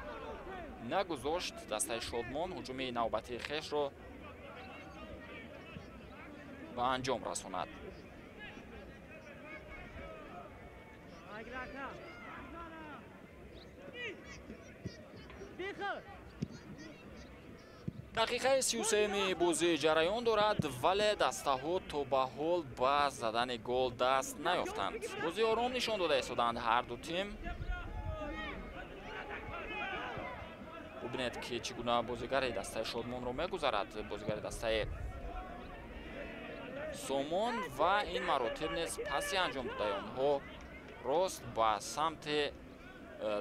нагузошт дастаи Шодмон ҳуҷуми навбатии хешро ба анҷом расонад. Дақиқаи 33-ми бозӣ ҷараён дорад, вале дастаҳо то ба ҳол ба задани гол даст наёфтанд. Бозӣ ором нишон дода истоданд ҳар ду тим. Бубинед, ки чӣ гуна бозигари дастаи Шодмонро мегузарад бозигари дастаи Сомон ва ин маротиб низ паси анҷом додаи онҳо рост ба самти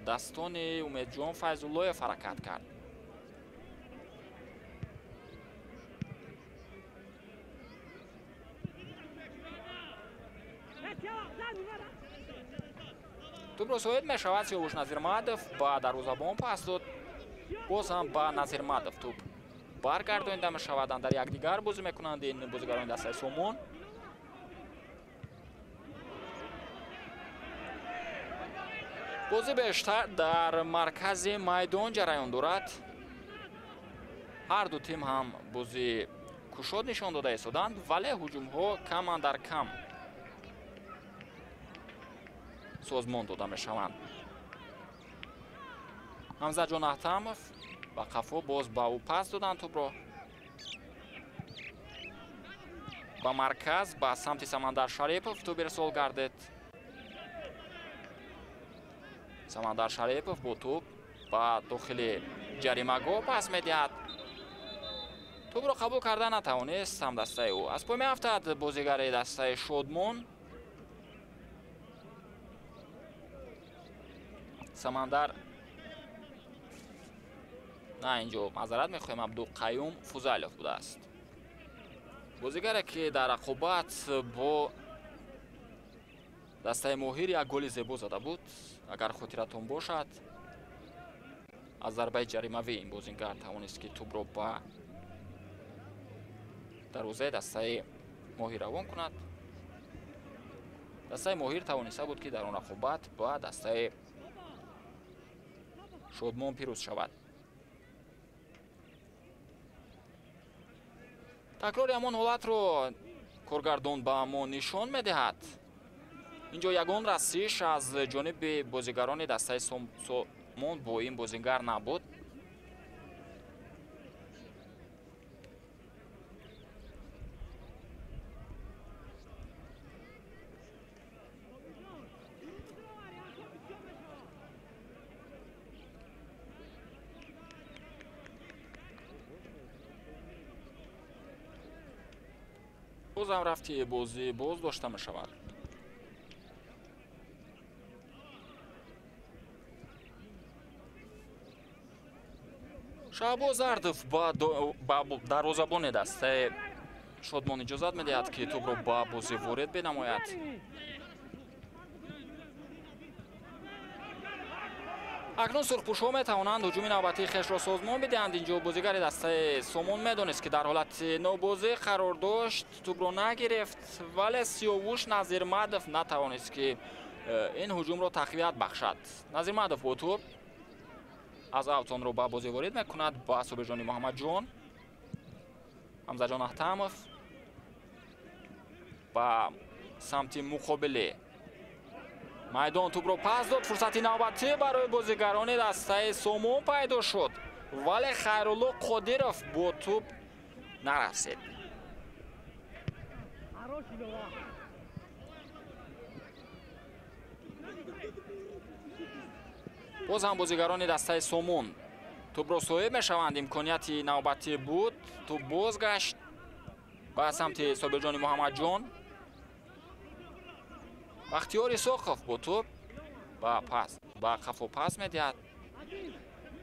дастони Умедҷон Файзуллоев ҳаракат кард. Тӯбро соҳиб мешавад Сиёвуш Назирмадов, ба дарвозабон пас дод. Боз ҳам ба Назирмадов тӯб баргардонида мешавад. Андар якдигар бозӣ мекунанд ин бозигарони дастаи Сомон. Бозӣ бештар дар маркази майдон ҷараён дорад. Ҳар ду тим ҳам бозӣ кушод нишон дода истоданд, вале ҳуҷумҳо кам андар кам созмон дода мешаванд. Ҳамзаҷон Аҳтамов ба қафо боз ба ӯ пас доданд тӯбро. Ба марказ, ба самти Самандар Шарипов тӯб ирсол гардид. Самандар Шарипов бо тӯб ба дохили ҷаримагоҳ пас медиҳад. Тӯбро қабул карда натавонист ҳамдастаи ӯ. Аз пой меафтад бозигари дастаи Шодмон. Самандар, на, инҷо маъзарат мехоҳем, Абдуқаюм Фузайлов будааст. Бозигаре, ки дар рақобат бо дастаи Моҳир як голи зебо зада буд, агар хотиратон бошад. Аз зарбаи ҷаримавӣ ин бозингар тавонист, ки тӯбро ба дарвозаи дастаи Моҳир равон кунад. Дастаи Моҳир тавониста буд, ки дар он рақобат ба дастаи Шодмон пирӯз шавад. Такрори ҳамон ҳолатро коргардон ба мо нишон медиҳад. Инҷо ягон расиш аз ҷониби бозигарони дастаи Сомон бо ин бозингар набуд. Бозам рафти бозӣ боз дошта мешавад. Шаҳбоз Ардов ба дарвозабони дастаи Шодмон иҷозат медиҳад, ки тӯбро ба бозӣ ворид бинамояд. Акнун сурхпӯшҳо метавонанд ҳуҷуми навбатии хешро созмон бидиҳанд. Инҷо бозигари дастаи Сомон медонист, ки дар ҳолати нобозӣ қарор дошт, тӯбро нагирифт, вале Сиёвуш Назирмадов натавонист, ки ин ҳуҷумро тақвият бахшад. Назирмадов бо тӯб аз автонро ба бозӣ ворид мекунад ба Собирҷони Муҳаммадҷон. Ҳамзаҷон Аҳтамов ба самти муқобили майдон тӯбро пас дод. Фурсати навбатӣ барои бозигарони дастаи Сомон пайдо шуд, вале Хайрулло Қодиров бо тӯб нарасид. Боз ҳам бозигарони дастаи Сомон тӯбро соҳиб мешаванд. Имконияти навбатӣ буд, тӯб бозгашт ба самти Собирҷони Муҳаммадҷон. Бахтиёр Исоқов бо тӯб ба қафо пас медиҳад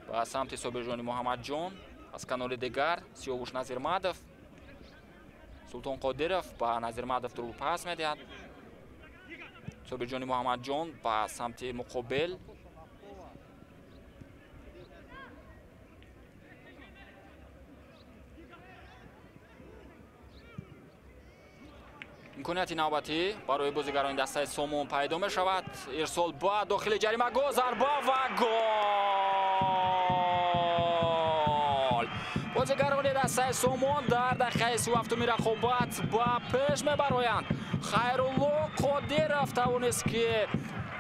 ба самти Собирҷони Муҳаммадҷон, ба Аз канори дигар Сиёвуш Назирмадов. Султон Қодиров ба Назирмадов дурбу пас медиҳад. Собирҷони Муҳаммадҷон ба самти муқобил. Имконияти навбатӣ барои бозигарони дастаи Сомон пайдо мешавад. Ирсол ба дохили ҷаримагоҳ, зарба ва гол! Бозигарони дастаи Сомон дар дақиқаи 37-уми рақобат ба пеш мебароянд. Хайрулло Қодиров тавонист, ки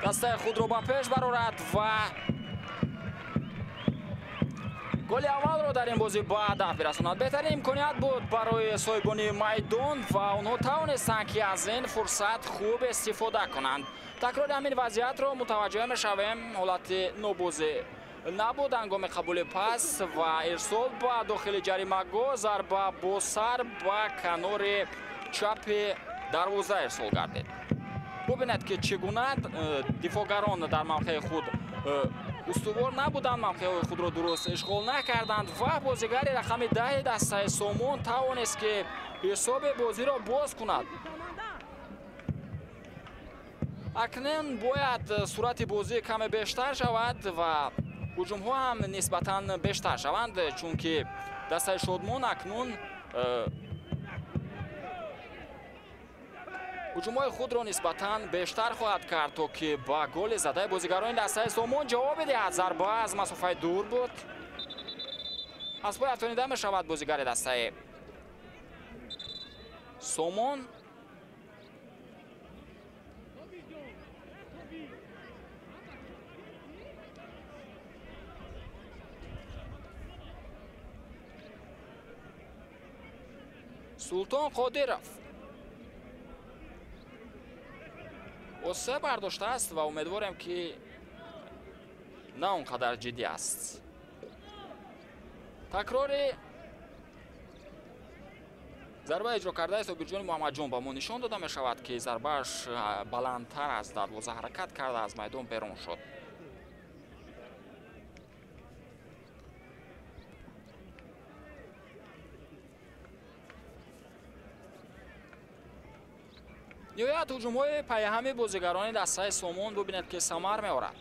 дастаи худро ба пеш барорад ва голи аввалро дар ин бозӣ ба ҳадаф бирасонад. Беҳтарин имконият буд барои соҳибони майдон ва онҳо тавонистанд, ки аз ин фурсат хуб истифода кунанд. Такрори ҳамин вазъиятро мутаваҷҷӯҳ мешавем. Ҳолати нобозӣ набуд ҳангоми қабули пас ва ирсол ба дохили ҷаримагоҳ, зарба бо сар ба канори чапи дарвоза ирсол гардид. Бубинед, ки чӣ гуна дифоъгарон дар мавқеи худ устувор набуданд, мавқеъҳои худро дуруст ишғол накарданд ва бозигари рақами 10 дастаи Сомон тавонист, ки ҳисоби бозиро боз кунад. Акнун бояд суръати бозӣ каме бештар шавад ва ҳуҷумҳо ҳам нисбатан бештар шаванд, чунки дастаи Шодмон акнун ҳуҷумҳои худро нисбатан бештар хоҳад кард, то ки ба голи задаи бозигарони дастаи Сомон ҷавоб бидиҳад. Зарба аз масофаи дур буд. Аз пой афтонида мешавад бозигари дастаи Сомон. Султон Қодиров осе бардоштааст ва умедворем, ки на он қадар ҷиддӣ аст. Такрори зарба иҷро кардаи Собирҷони Муҳаммадҷон ба мо нишон дода мешавад, ки зарбааш баландтар аз дарвоза ҳаракат карда аз майдон берун шуд. Ниҳоят ҳуҷумҳои пайҳами бозигарони дастаи Сомон бубинед, ки самар меорад.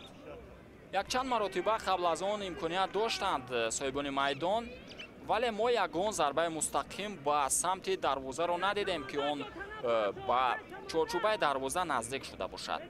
Якчанд маротиба қабл аз он имконият доштанд соҳибони майдон, вале мо ягон зарбаи мустақим ба самти дарвозаро надидем, ки он ба чорчӯбаи дарвоза наздик шуда бошад.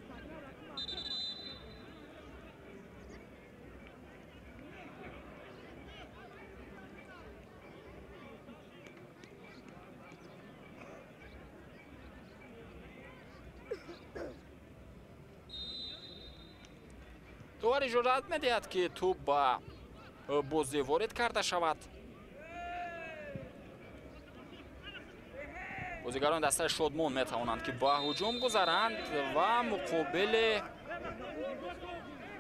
Довар иҷозат медиҳад, ки тӯб ба бозӣ ворид карда шавад. Бозигарони дастаи Шодмон метавонанд, ки ба ҳуҷум гузаранд ва муқобили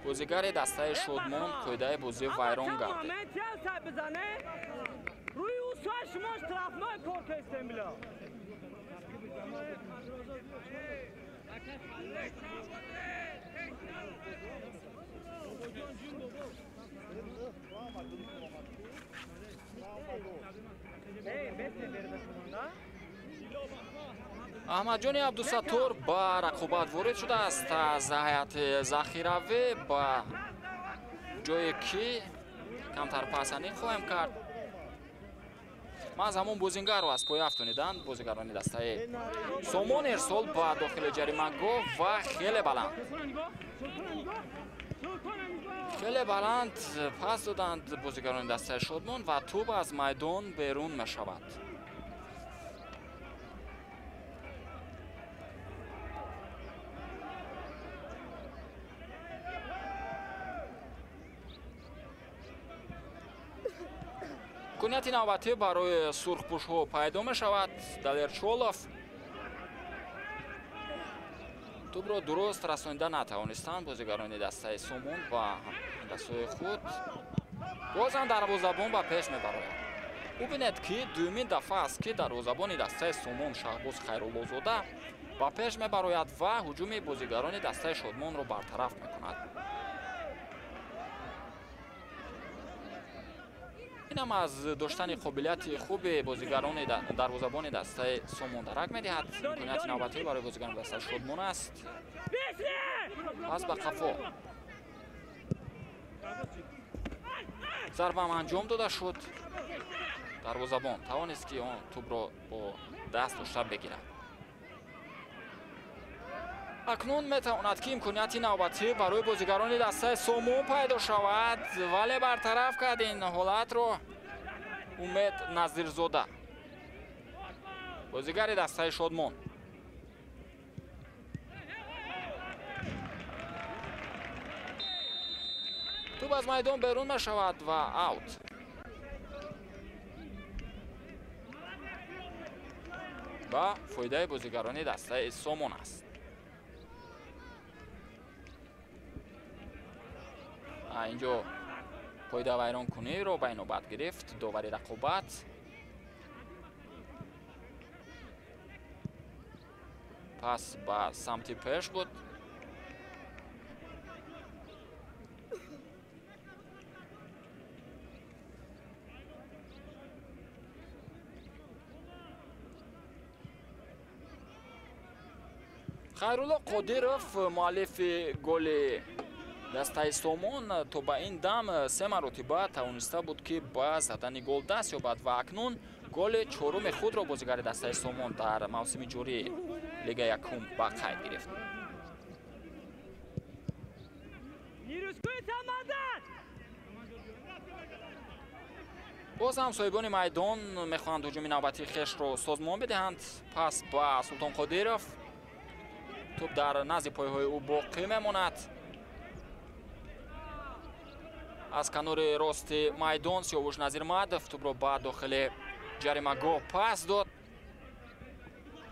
бозигари дастаи Шодмон қоидаи бозӣ вайрон гардид. Аҳмадҷони Абдусаттор ба рақобат ворид шудааст аз ҳайати захиравӣ ба ҷое ки камтар пасанӣ хоҳем кард. Ман ҳамон бозингарро аз пой афтониданд бозигарони дастаи Сомон. Ирсол ба дохили ҷаримагоҳ ва хеле баланд, хеле баланд пас доданд бозигарони дастаи Шодмон ва тӯб аз майдон берун мешавад. Имконияти навбатӣ барои сурхпӯшҳо пайдо мешавад. Далерчолов тӯбро дуруст расонида натавонистанд бозигарони дастаи Сомон ба дастҳои худ. Бозам дарвозабон ба пеш мебарояд. Бубинед, ки дуюмин дафъа аст, ки дарвозабони дастаи Сомон Шаҳбоз Хайруллозода ба пеш мебарояд ва ҳуҷуми бозигарони дастаи Шодмонро бартараф мекунад. Инам аз доштани қобилияти хуби бозигарони дарвозабони дастаи Сомон дарак медиҳад. Имконияти навбатӣ барои бозигарони дастаи Шодмон аст. Пас ба қафо. Зарбаам анҷом дода шуд. Дарвозабон тавонист, ки он тӯбро бо даст дошта бигирад. Акнун метавонад, ки имконияти навбатӣ барои бозигарони дастаи Сомон пайдо шавад, вале бартараф кард ин ҳолатро Умед Назирзода, бозигари дастаи Шодмон. Тӯб аз майдон берун мешавад ва аут. Ба фоидаи бозигарони дастаи Сомон аст. Инҷо қоидавайронкуниро ба инобат гирифт довари рақобат. Пас ба самти пеш буд. Хайрулло Қодиров, муаллифи голи дастаи Сомон, то ба ин дам се маротиба тавониста буд, ки ба задани гол даст ёбад ва акнун голи чоруми худро бозигари дастаи Сомон дар мавсими ҷории Лига якум ба қайд гирифт. Боз ҳам соҳибони майдон мехоҳанд ҳуҷуми навбатии хешро созмон бидиҳанд. Пас ба Султон Қодиров, тӯб дар назди пойҳои ӯ боқӣ мемонад. Аз канори рости майдон Сиёвуш Назирмадов тӯбро ба дохили ҷаримагоҳ пас дод.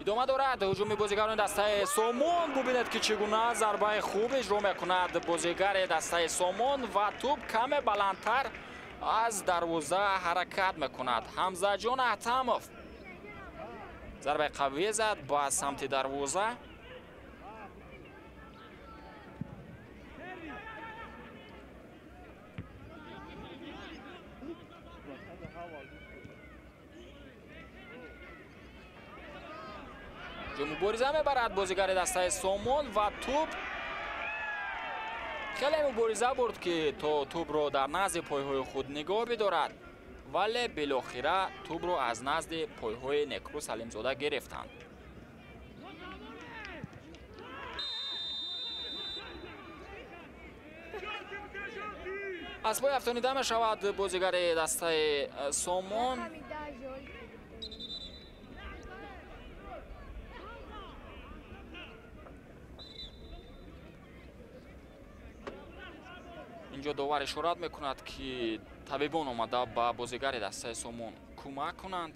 Идома дорад ҳуҷуми бозигарони дастаи Сомон. Бубинед, ки чӣ гуна зарбаи хуб иҷро мекунад бозигари дастаи Сомон ва тӯб каме баландтар аз дарвоза ҳаракат мекунад. Ҳамзаҷон Атамов зарбаи қавӣ зад ба самти дарвоза. Мубориза мебарад бозигари дастаи Сомон ва тӯб хеле мубориза бурд, ки то тӯбро дар назди пойҳои худ нигоҳ бидорад, вале билохира тӯбро аз назди пойҳои Некрӯ Салимзода гирифтанд. Аз пой афтонида мешавад бозигари дастаи Сомон. Инҷо довар ишорат мекунад, ки табибон омада ба бозигари дастаи Сомон кӯмак кунанд.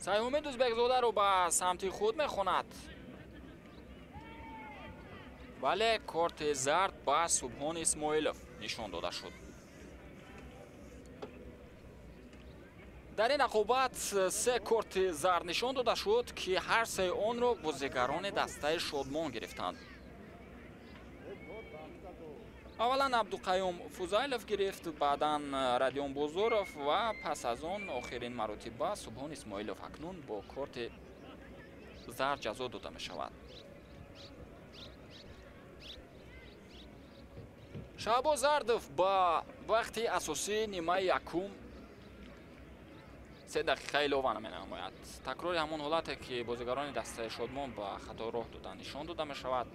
Сайҳумид Узбекзодаро ба самти худ мехонад, вале корти зард ба Субҳон Исмоилов нишон дода шуд. Дар ин рақобат се корти зард нишон дода шуд, ки ҳар сеи онро бозигарони дастаи Шодмон гирифтанд. Аввалан Абдуқаюм Фузайлов гирифт, баъдан Радион Бозоров ва пас аз он охирин маротиба Субҳон Исмоилов акнун бо корти зард ҷазо дода мешавад. Шаҳбоз Зардов ба вақти асосии нимаи якум 3 дақиқа илова менамояд. Такрори ҳамон ҳолате, ки бозигарони дастаи Шодмон ба хато роҳ дода нишон дода мешавад.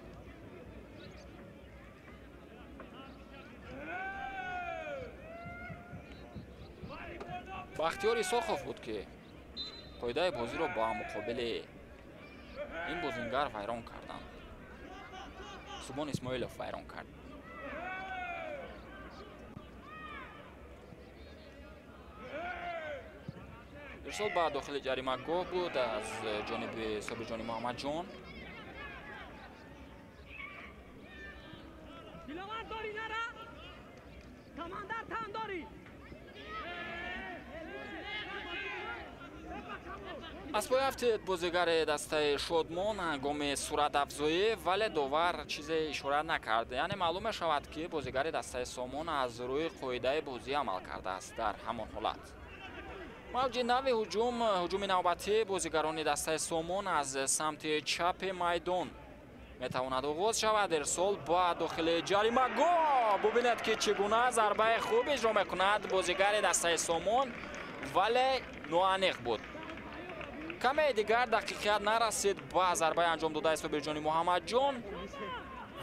Бахтиёр Исоқов буд, ки қоидаи бозиро ба муқобили ин бозингар вайрон карданд. Субҳон Исмоилов вайрон кард. Ирсол ба дохили ҷаримагоҳ буд аз ҷониби Собирҷони Муҳаммадҷон. Аз пои афтид бозигари дастаи Шодмон ҳангоми суръатафзоӣ, вале довар чизе ишора накард. Яъне маълум мешавад, ки бозигари дастаи Сомон аз рӯи қоидаи бозӣ амал кардааст дар ҳамон ҳолат. Мавҷи нави ҳуҷум, ҳуҷуми навбатӣ бозигарони дастаи Сомон аз самти чапи майдон метавонад оғоз шавад. Ирсол ба дохили ҷаримагоҳ. Бубинед, ки чӣ гуна зарбаи хуб иҷро мекунад бозигари дастаи Сомон, вале ноаниқ буд. Каме дигар дақиқият нарасид ба зарбаи анҷом додаи Собирҷони Муҳаммадҷон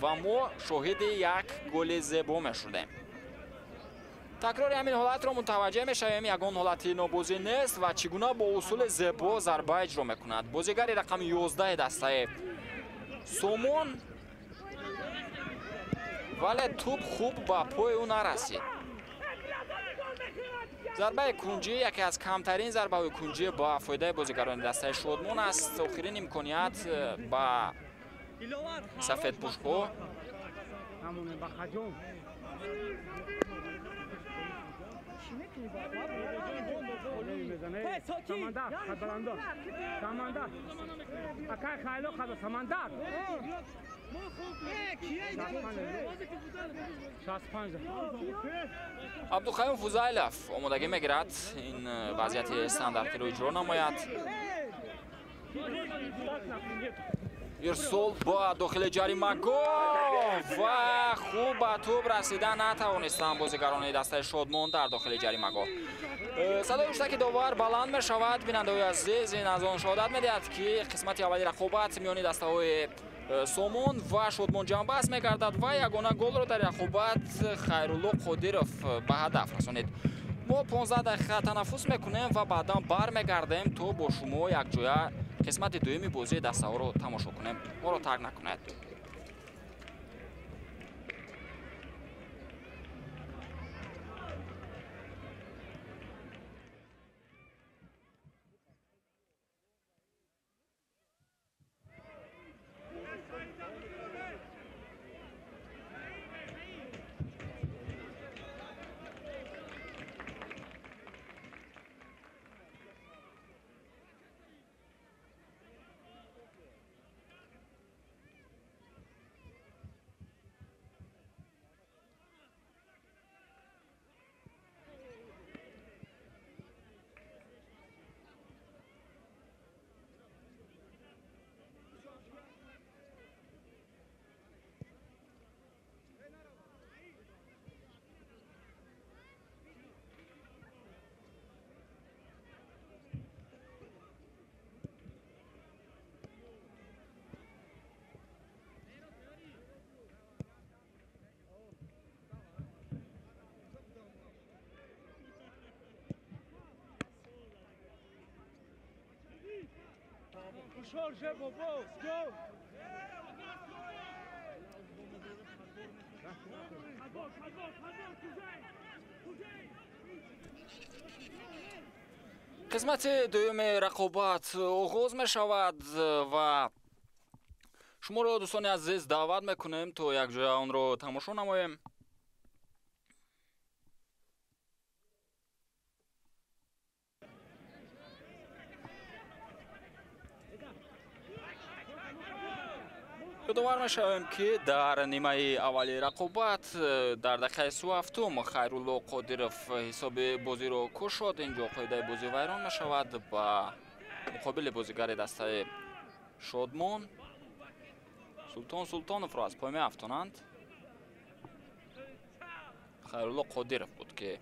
ва мо шоҳиди як голи зебо мешудем. Такрори ҳамин ҳолатро мутаваҷҷеҳ мешавем, ягон ҳолати нобозӣ нест ва чӣ гуна бо усули зебо зарба иҷро мекунад бозигари рақами 11 дастаи Сомон, вале тӯб хуб ба пои ӯ нарасид. Зарбаи кунҷӣ яке аз камтарин зарбаҳои кунҷӣ ба фоидаи бозигарони дастаи Шодмон аст. Охирин имконият ба сафедпӯшҳо. Абдуқаюм Фузайлов омодагӣ мегирад ин вазъияти стандартиро иҷро намояд. Ирсол ба дохили ҷаримагоҳ ва хуб ба тӯб расида натавонистанд бозигарони дастаи Шодмон дар дохили ҷаримагоҳ. Садои ҳуштаки довар баланд мешавад. Бинандаҳои азиз, ин аз он шаҳодат медиҳад, ки қисмати аввали рақобат миёни дастаҳои Сомон ва Шодмон ҷамъбаст мегардад ва ягона голро дар рақобат Хайрулло Қодиров ба ҳадаф расонид. Мо 15 дақиқа танаффус мекунем ва баъдан бармегардем, то бо шумо якҷоя қисмати дуюми бозии дастаҳоро тамошо кунем. Моро тарк накунед. Қисмати дуюми рақобат оғоз мешавад ва шуморо, дӯстони азиз, даъват мекунем, то якҷоя онро тамошо намоем. Ёдовар мешавем, ки дар нимаи аввали рақобат дар дақиқаи 37 Хайрулло Қодиров ҳисоби бозиро кушод. Инҷо қоидаи бозӣ вайрон мешавад ба муқобили бозигари дастаи Шодмон. Султон Султоновро аз пой меафтонанд. Хайрулло Қодиров буд, ки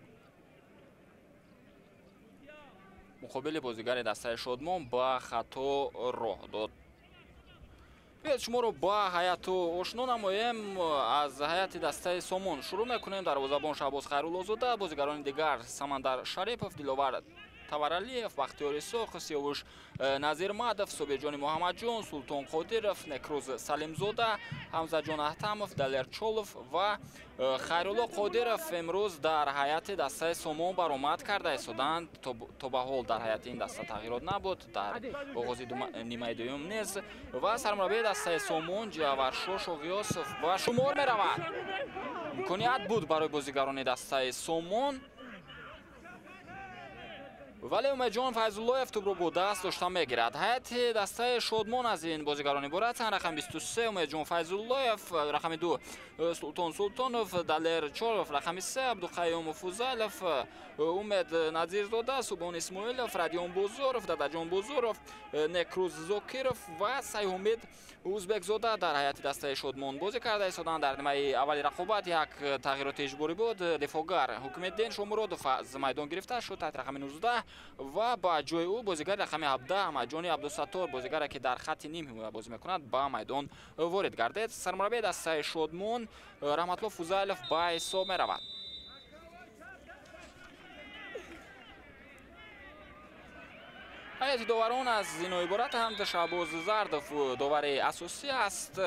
муқобили бозигари дастаи Шодмон ба хато роҳ дод. Биёед шуморо ба ҳайату ошно намоем. Аз ҳайати дастаи Сомон шурӯъ мекунем. Дарвозабон Шаҳбоз Хайруллозода, бозигарони дигар Самандар Шарипов, Диловар Таваралиев, Бахтиёр Исоқ, Сиёвуш Назирмадов, Собирҷони Муҳаммадҷон, Султон Қодиров, Некрӯз Салимзода, Ҳамзаҷон Аҳтамов, Далер Чолов ва Хайрулло Қодиров имрӯз дар ҳайати дастаи Сомон баромад карда истоданд. То ба ҳол дар ҳайати ин даста тағйирот набуд, дар оғози нимаи дуюм низ. Ва сармураббии дастаи Сомон Ҷаваршо Шоғиёсов ба шумор меравад. Имконият буд барои бозигарони дастаи Сомон. Вале Умедҷон Файзуллоев тӯбро бо даст дошта мегирад. Ҳайати дастаи Шодмон аз ин бозигарон иборатанд. Рақами 23 Умедҷон Файзуллоев, рақами 2 Султон Султонов, Далер Чоров, рақами 3 Абдуқаюм Фузайлов, Умед Назирзода, Субон Исмоилов, Радион Бозоров, Дадаҷон Бозоров, Некрӯз Зокиров ва Сайҳумид Узбекзода дар ҳайати дастаи Шодмон бозӣ карда истоданд. Дар нимаи аввали рақобат як тағйироти иҷборӣ буд. Дифоъгар Ҳукмиддин Шомуродов аз майдон гирифта шуд таҳти рақами 19 ва ба ҷои ӯ бозигари рақами 17 Аҳмадҷони Абдусаттор, бозигаре ки дар хатти ним ҳимоя бозӣ мекунад, ба майдон ворид гардид. Сармураббии дастаи Шодмон Раҳматулло Фузайлов ба ҳисоб меравад. Ҳайати доварон аз ино иборатанд. Шаҳбоз Зардов довари асосӣ аст.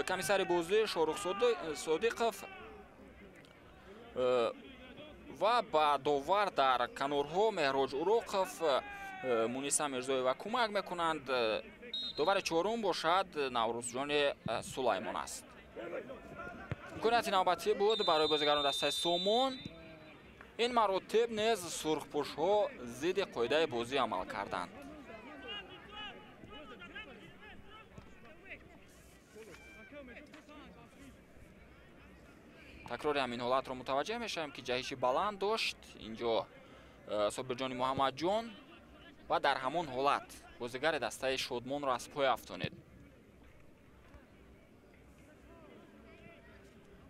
Комиссари бозӣ Шорух Содиқов ва ба довар дар канорҳо Меҳроҷ Уроқов, Муниса Мирзоева кӯмак мекунанд. Довари чорум бошад Наврӯзҷони Сулаймон аст. Имконияти навбатӣ буд барои бозигарони дастаи Сомон. Ин маротиб низ сурхпӯшҳо зидди қоидаи бозӣ амал карданд. Такрори ҳамин ҳолатро мутаваҷҷеҳ мешавем, ки ҷаҳиши баланд дошт инҷо Собирҷони Муҳаммадҷон ва дар ҳамон ҳолат бозигари дастаи Шодмонро аз пой афтонид.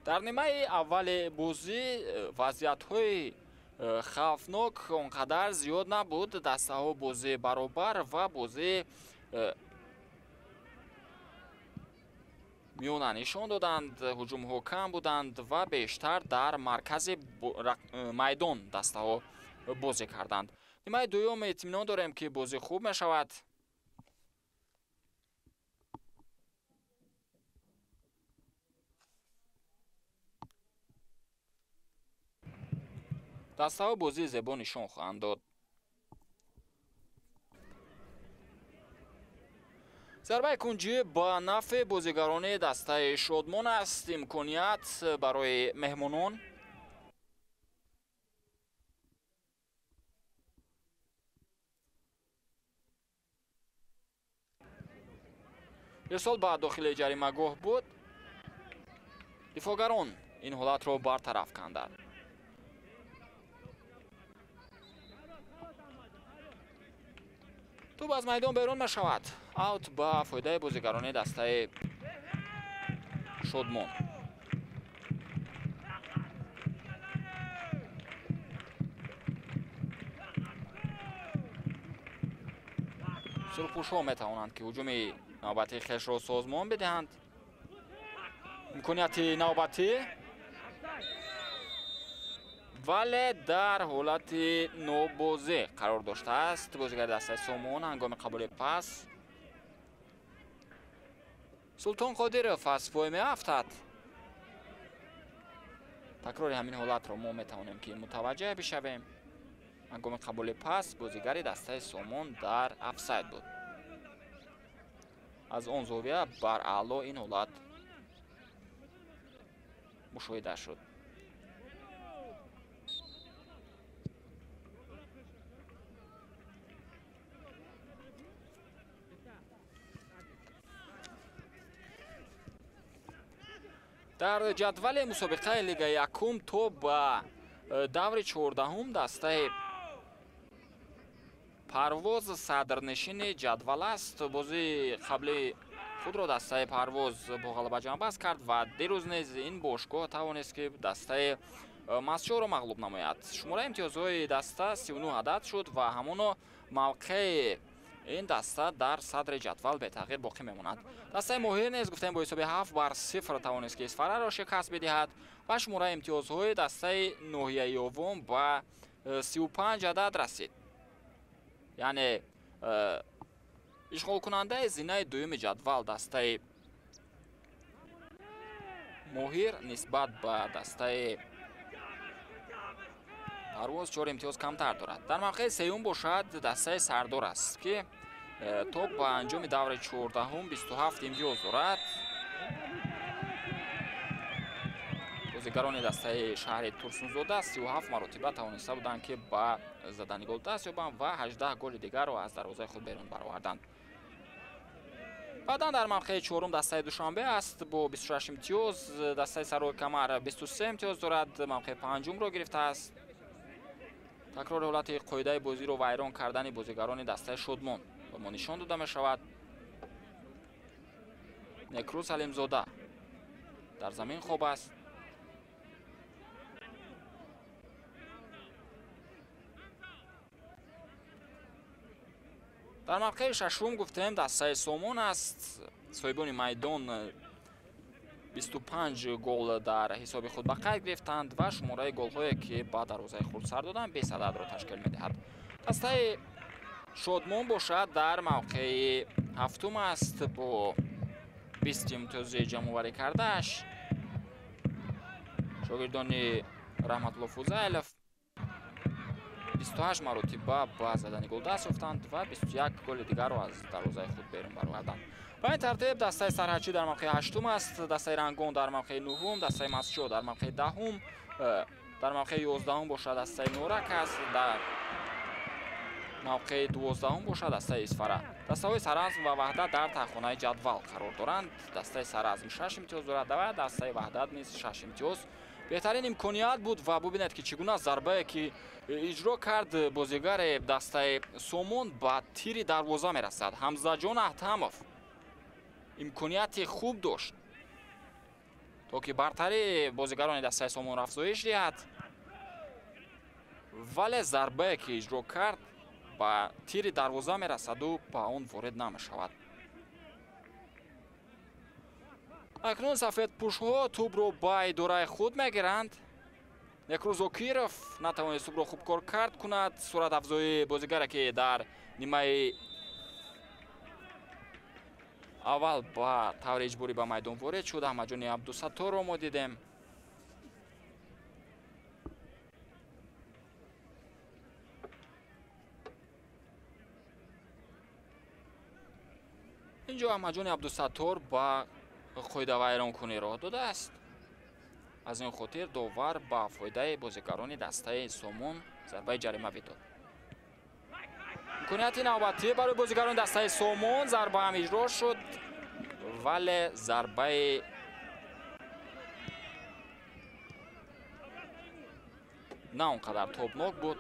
Дар нимаи аввали бозӣ вазъиятҳои хавфнок он қадар зиёд набуд. Дастаҳо бозӣ баробар ва бозӣ миёна нишон доданд. Ҳуҷумҳо кам буданд ва бештар дар маркази майдон дастаҳо бозӣ карданд. Нимаи дуюм итминон дорем, ки бозӣ хуб мешавад. Дастаҳо бозии зебо нишон хоҳанд дод. Зарбаи кунҷӣ ба нафъи бозигарони дастаи Шодмон аст. Имконият барои меҳмонон. Ирсол ба дохили ҷаримагоҳ буд. Дифоъгарон ин ҳолатро бартараф карданд. Тӯб аз майдон берун мешавад. Аут ба фоидаи бозигарони дастаи Шодмон. Сурхпӯшҳо метавонанд, ки ҳуҷуми навбатии хешро созмон бидиҳанд. Имконияти навбатӣ, вале дар ҳолати нобозӣ қарор доштааст бозигари дастаи Сомон ҳангоми қабули пас. Султон Қодиров аз пой меафтад. Такрори ҳамин ҳолатро мо метавонем, ки мутаваҷҷеҳ бишавем. Ҳангоми қабули пас бозигари дастаи Сомон дар офсайд буд. Аз он зовия бар аъло ин ҳолат мушоҳида шуд. Дар ҷадвали мусобиқаи Лигаи якум то ба даври 14-ум дастаи Парвоз садрнишини ҷадвал аст. Бозии қабли худро дастаи Парвоз бо ғалаба ҷамъбаст кард ва дирӯз низ ин бошгоҳ тавонист, ки дастаи Масчоро мағлуб намояд. Шумораи имтиёзҳои даста 39 адад шуд ва ҳамоно мавқеи ин даста дар садри ҷадвал бетағйир боқӣ мемонад. Дастаи Моҳир низ гуфтем бо ҳисоби 7-0 тавонист, ки Исфараро шикаст бидиҳад ва шумораи имтиёзҳои дастаи ноҳияи Ёвон ба 35 адад расид. Яъне ишғолкунандаи зинаи дуюми ҷадвал дастаи Моҳир нисбат ба дастаи Парвоз 4 имтиёз камтар дорад. Дар мавқеи сеюм бошад дастаи Сардор аст, ки то ба анҷоми даври 14-ум 27 имтиёз дорад. Бозигарони дастаи шаҳри Турсунзода 37 маротиба тавониста буданд, ки ба задани гол даст ёбанд ва 18 голи дигарро аз дарвозаи худ берун бароварданд. Баъдан дар мавқеи чорум дастаи Душанбе аст бо 26 имтиёз. Дастаи Сарои Камар 23 имтиёз дорад, мавқеи панҷумро гирифтааст. Такрори ҳолати қоидаи бозиро вайрон кардани бозигарони дастаи Шодмон ба мо нишон дода мешавад. Некрӯз Ҳалимзода дар замин хоб аст. Дар мавқеи шашум гуфтем дастаи Сомон аст. Соҳибони майдон 25 гол дар ҳисоби худ ба қайд гирифтанд ва шумораи голҳое, ки ба дарвозаи худ сар доданд, 20 ададро ташкил медиҳад. Дастаи Шодмон бошад дар мавқеи ҳафтум аст бо 20 имтиёзи ҷамъоварӣ кардааш. Шогирдони Раҳматулло Фузайлов 28 маротиба ба задани гол даст ёфтанд ва 21 голи дигарро аз дарвозаи худ берун бароварданд. Ба ин тартиб дастаи Сарҳадчӣ дар мавқеи ҳаштум аст, дастаи Рангон дар мавқеи нуҳум, дастаи Масчо дар мавқеи даҳум, дар мавқеи ёздаҳум бошад дастаи Норак аст, дар мавқеи дувоздаҳум бошад дастаи Исфара. Дастаҳои Саразм ва Ваҳдат дар таҳхонаи ҷадвал қарор доранд. Дастаи Саразм 6 имтиёз дорад ва дастаи Ваҳдат низ 6 имтиёз. Беҳтарин имконият буд ва бубинед, ки чӣ гуна зарбае, ки иҷро кард бозигари дастаи Сомон, ба тири дарвоза мерасад. Ҳамзаҷон Аҳтамов имконияти хуб дошт, то ки бартарии бозигарони дастаи Сомонро афзоиш диҳад, вале зарбае, ки иҷро кард, ба тири дарвоза мерасаду ба он ворид намешавад. Акнун сафедпӯшҳо тӯбро ба идораи худ мегиранд. Некрӯз Зокиров натавонист тӯбро хуб кор кард кунад. Суратафзои бозигаре, ки дар нимаи аввал ба таври иҷборӣ ба майдон ворид шуд, Аҳмадҷони Абдусатторро мо дидем. Инҷо Аҳмадҷони Абдусаттор ба қоидавайронкунӣ роҳ додааст. Аз ин хотир довар ба фоидаи бозигарони дастаи Сомон зарбаи ҷаримавӣ дод. Имконияти навбатӣ барои бозигарони дастаи Сомон, зарба ҳам иҷро шуд, вале зарбаи на он қадар тобнок буд.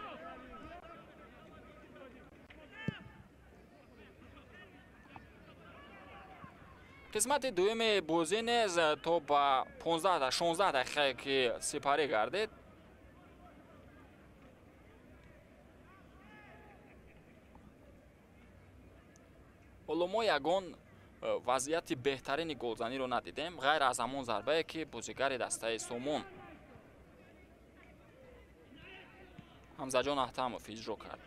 Қисмати дуюми бозӣ низ то ба 15-16 дақиқае, ки сипарӣ гардид, ҳоло мо ягон вазъияти беҳтарини голзаниро надидем, ғайр аз ҳамон зарбае, ки бозигари дастаи Сомон Ҳамзаҷон Аҳтамов иҷро кард.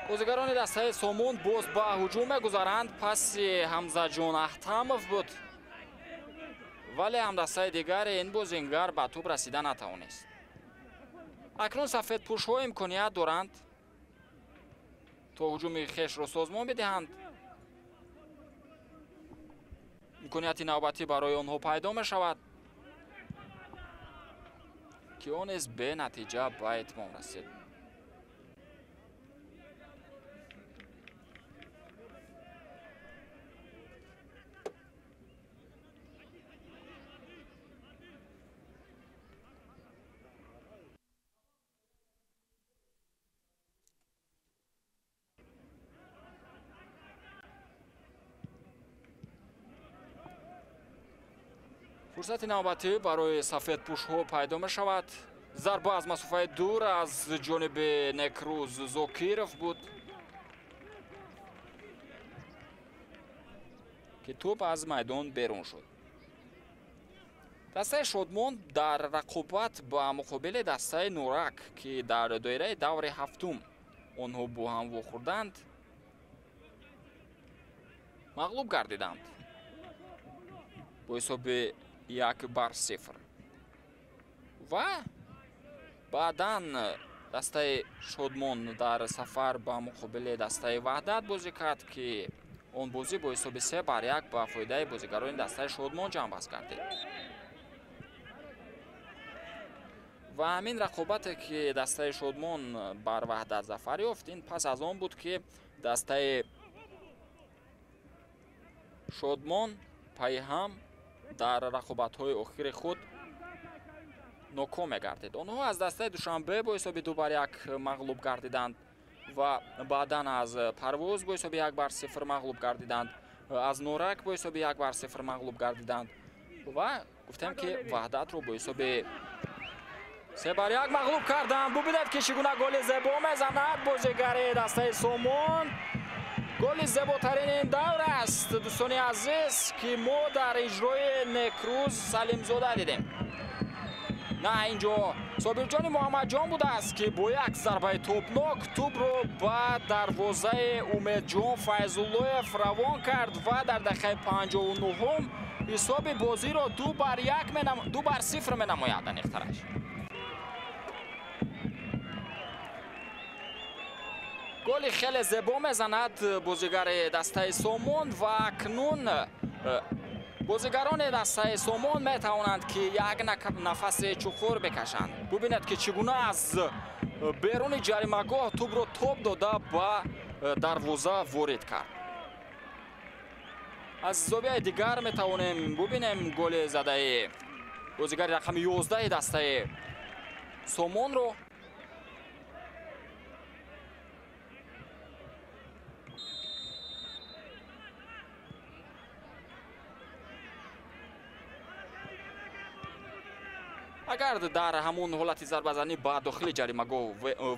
Бозигарони дастаи Сомон боз ба ҳуҷум мегузаранд. Паси Ҳамзаҷон Аҳтамов буд, вале ҳамдастаи дигари ин бозингар ба тӯб расида натавонист. Акнун сафедпӯшҳо имконият доранд, то ҳуҷуми хешро созмон бидиҳанд. Имконияти навбатӣ барои онҳо пайдо мешавад, ки он низ бенатиҷа ба итмом расид. Фурсати навбатӣ барои сафедпӯшҳо пайдо мешавад. Зарба аз масофаи дур аз ҷониби Некрӯз Зокиров буд, ки тӯб аз майдон берун шуд. Дастаи Шодмон дар рақобат ба муқобили дастаи Норак, ки дар доираи даври ҳафтум онҳо бо ҳам вохӯрданд, мағлуб гардиданд бо ҳисоби 1-0. Ва баъдан дастаи Шодмон дар сафар ба муқобили дастаи Ваҳдат бозӣ кард, ки Он бозӣ бо ҳисоби 3-1 ба фоидаи бозигарони дастаи Шодмон ҷамъбаст гардид. Ва ҳамин рақобате ки дастаи Шодмон бар Ваҳдат зафар ёфт, ин пас аз он буд ки дастаи Шодмон пайҳам дар рақобатҳои охири худ ноком мегардид. Онҳо аз дастаи Душанбе бо ҳисоби 2-1 мағлуб гардиданд ва баъдан аз Парвоз бо ҳисоби 1-0 мағлуб гардиданд, аз Норак бо ҳисоби 1-0 мағлуб гардиданд ва гуфтем ки Ваҳдатро бо ҳисоби 3-1 мағлуб карданд. Бубинед ки чӣ гуна голи зебо мезанад бозигари дастаи Сомон. Голи зеботарин ин давр аст, дӯстони азиз, ки мо дар иҷрои Некрӯз Салимзода дидем. На, инҷо Собирҷони Муҳаммадҷон будааст ки бо як зарбаи топнок тӯбро ба дарвозаи Умедҷон Файзуллоев равон кард ва дар дақиқаи 59-ум ҳисоби бозиро 2-0 менамояд. Аниқтараш голи хеле зебо мезанад бозигари дастаи Сомон ва акнун бозигарони дастаи Сомон метавонанд ки як нафаси чуқур бикашанд. Бубинед ки чӣ гуна аз беруни ҷаримагоҳ тӯбро тоб дода ба дарвоза ворид кард. Аз зовияи дигар метавонем бубинем голи задаи бозигари рақами 11 дастаи Сомонро. Агар дар ҳамон ҳолати зарбазанӣ ба дохили ҷаримагоҳ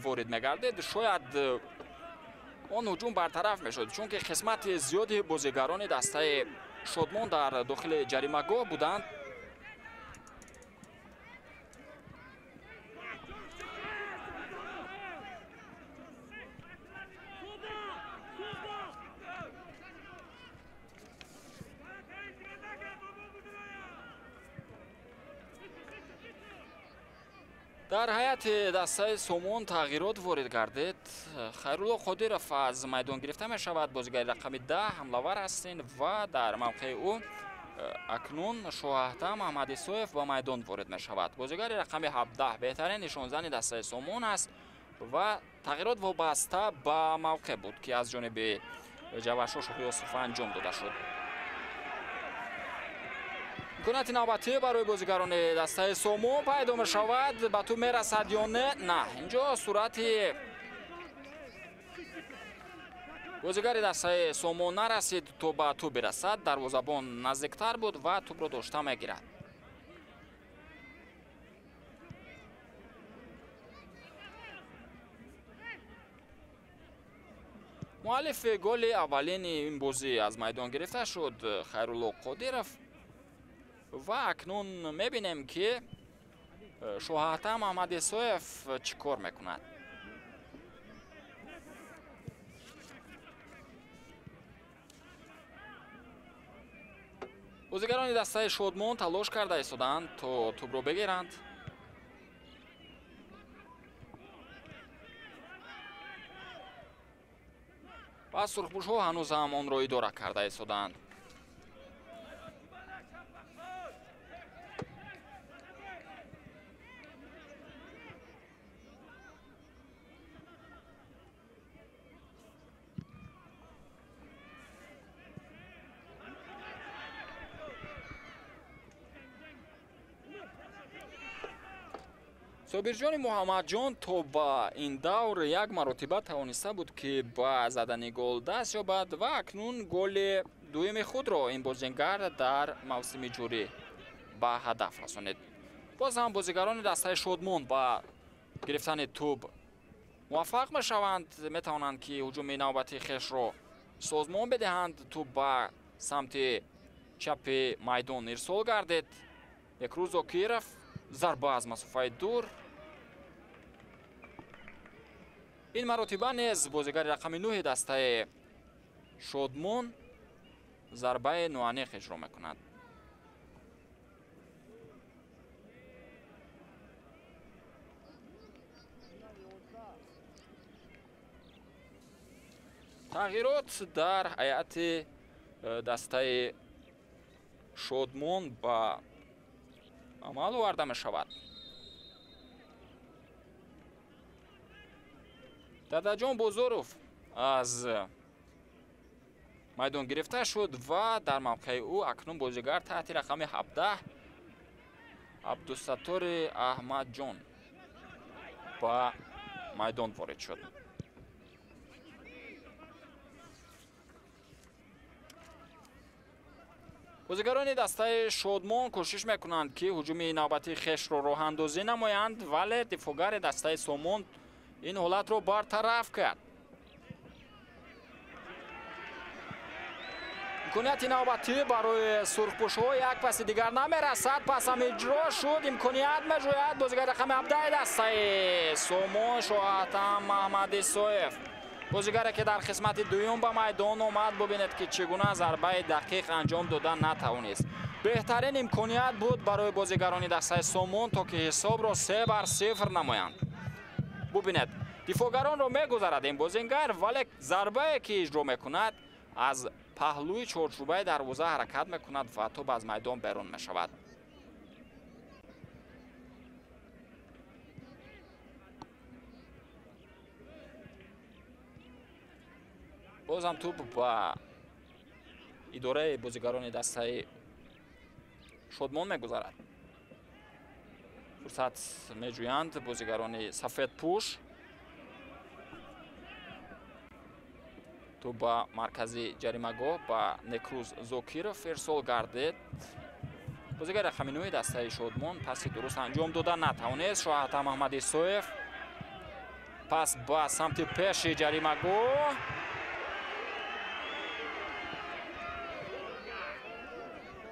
ворид мегардид, шояд он ҳуҷум бартараф мешуд, чунки қисмати зиёди бозигарони дастаи Шодмон дар дохили ҷаримагоҳ буданд. Дар ҳайати дастаи Сомон тағйирот ворид гардид. Хайрулло Қодиров аз майдон гирифта мешавад. Бозигари рақами 10 ҳамлавар ҳастин ва дар мавқеи ӯ акнун Шоҳаҳтам Аҳмадисоев ба майдон ворид мешавад. Бозигари рақами 17 беҳтарин нишонзани дастаи Сомон аст ва тағйирот вобаста ба мавқеъ буд ки аз ҷониби Ҷавашо Шоҳиёсуф анҷом дода шуд. Имконияти навбатӣ барои бозигарони дастаи Сомон пайдо мешавад. Ба тӯб мерасад ё не? На, инҷо сурати бозигари дастаи Сомон нарасид то ба тӯб бирасад. Дарвозабон наздиктар буд ва тӯбро дошта мегирад. Муаллифи голи аввалини ин бозӣ аз майдон гирифта шуд Хайрулло Қодиров. Ва акнун мебинем ки Шоҳаҳтам Аҳмадисоев чӣ кор мекунад. Бозигарони дастаи Шодмон талош карда истоданд то тӯбро бигиранд. Ва сурхпӯшҳо ҳанӯз ҳам онро идора карда истоданд. Собирҷони Муҳаммадҷон то ба ин давр як маротиба тавониста буд ки ба задани гол даст ёбад ва акнун голи дуюми худро ин бозингар дар мавсими ҷорӣ ба ҳадаф расонид. Боз ҳам бозигарони дастаи Шодмон ба гирифтани тӯб муваффақ мешаванд, метавонанд ки ҳуҷуми навбатии хешро созмон бидиҳанд. Тӯб ба самти чапи майдон ирсол гардид. Некрӯз Зокиров зарба аз масофаи дур. Ин маротиба низ бозигари рақами 9 дастаи Шодмон зарбаи ноаниқ иҷро мекунад. Тағйирот дар ҳайати дастаи Шодмон ба амал оварда мешавад. Дадаҷон Бозоров аз майдон гирифта шуд ва дар мавқеи ӯ акнун бозигар таҳти рақами 17 Абдусаттори Аҳмадҷон ба майдон ворид шуд. Бозигарони дастаи Шодмон кӯшиш мекунанд, ки ҳуҷуми навбатии хешро роҳандозӣ намоянд, вале дифоъгари дастаи Сомон ин ҳолатро бартараф кард. Имконияти навбатӣ барои сурхпӯшҳо як паси дигар намерасад. Пасам иҷро шуд, имконият меҷӯяд бозигари рақами 17 дастаи Сомон Шоҳатам Маҳмадисоев. Бозигаре ки дар қисмати дуюм ба майдон омад, бубинед ки чӣ гуна зарбаи дақиқ анҷом дода натавонист. Беҳтарин имконият буд барои бозигарони дастаи Сомон, то ки ҳисобро 3-0 намоянд. Бубинед, дифоъгаронро мегузарад ин бозингар, вале зарбае ки иҷро мекунад аз паҳлӯи чорчӯбаи дарвоза ҳаракат мекунад ва тӯб аз майдон берун мешавад. Бозам тӯб ба идораи бозигарони дастаи Шодмон мегузарад. Фурсат меҷӯянд бозигарони сафедпӯш. Тӯб ба маркази ҷаримагоҳ ба Некрӯз Зокиров ирсол гардид. Бозигари рақами 9 дастаи Шодмон паси дуруст анҷом дода натавонист. Шоҳатам Аҳмадисоев пас ба самти пеши ҷаримагоҳ.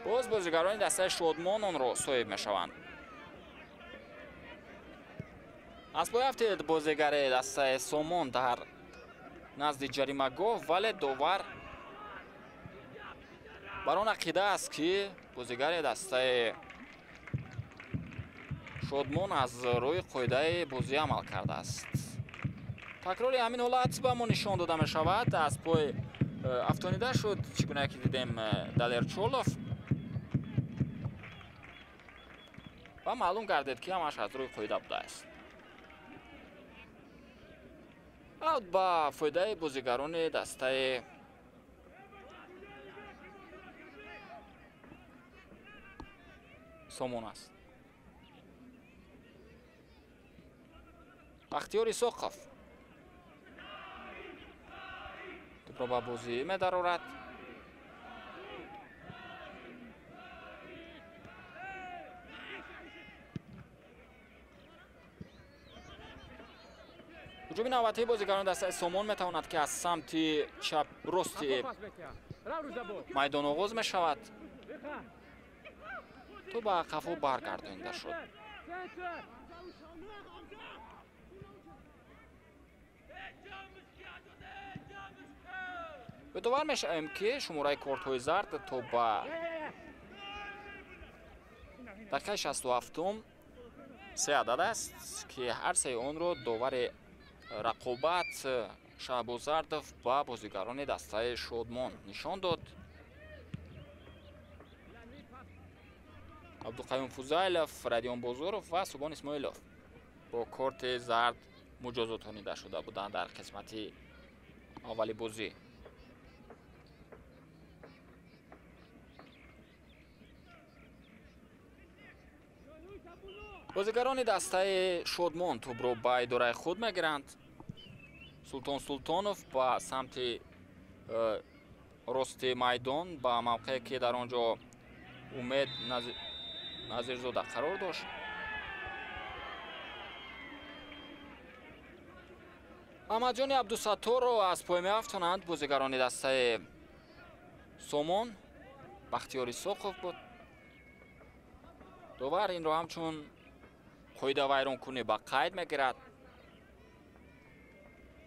Боз бозигарони дастаи Шодмон онро соҳиб мешаванд. Аз пой афтид бозигари дастаи Сомон дар назди ҷаримагоҳ, вале довар бар он ақида аст, ки бозигари дастаи Шодмон аз рӯи қоидаи бозӣ амал кардааст. Такрори ҳамин ҳолат ба мо нишон дода мешавад. Аз пой афтонида шуд, чӣ гуна ки дидем, Далер Чолов, ва маълум гардид, ки ҳамаш аз рӯи қоида будааст. Аут ба фоидаи бозигарони дастаи Сомон аст. Бахтиёр Исоқов тӯбро ба бозӣ медарорад. Ҳуҷуми навбатии бозигарони дастаи Сомон метавонад, ки аз самти чап рости майдон оғоз мешавад. Тӯб ба қафо баргардонида шуд. Ёдовар мешавем, ки шумораи кортҳои зард то ба дақиқаи 67-ум 3 адад аст, ки ҳар сеи онро довари рақобат Шаҳбозардов ба бозигарони дастаи Шодмон нишон дод. Абдуқаюм Фузайлов, Радион Бозоров ва Субон Исмоилов бо корти зард муҷозотонида шуда буданд дар қисмати аввали бозӣ. Бозигарони дастаи Шодмон тӯбро ба идораи худ мегиранд. Султон Султонов ба самти рости майдон, ба мавқее ки дар он ҷо Умед Назирзода қарор дошт. Аҳмадҷони Абдусатторро аз пой меафтонанд бозигарони дастаи Сомон. Бахтиёр Исоқов буд. Довар инро ҳамчун қоидавайронкунӣ ба қайд мегирад.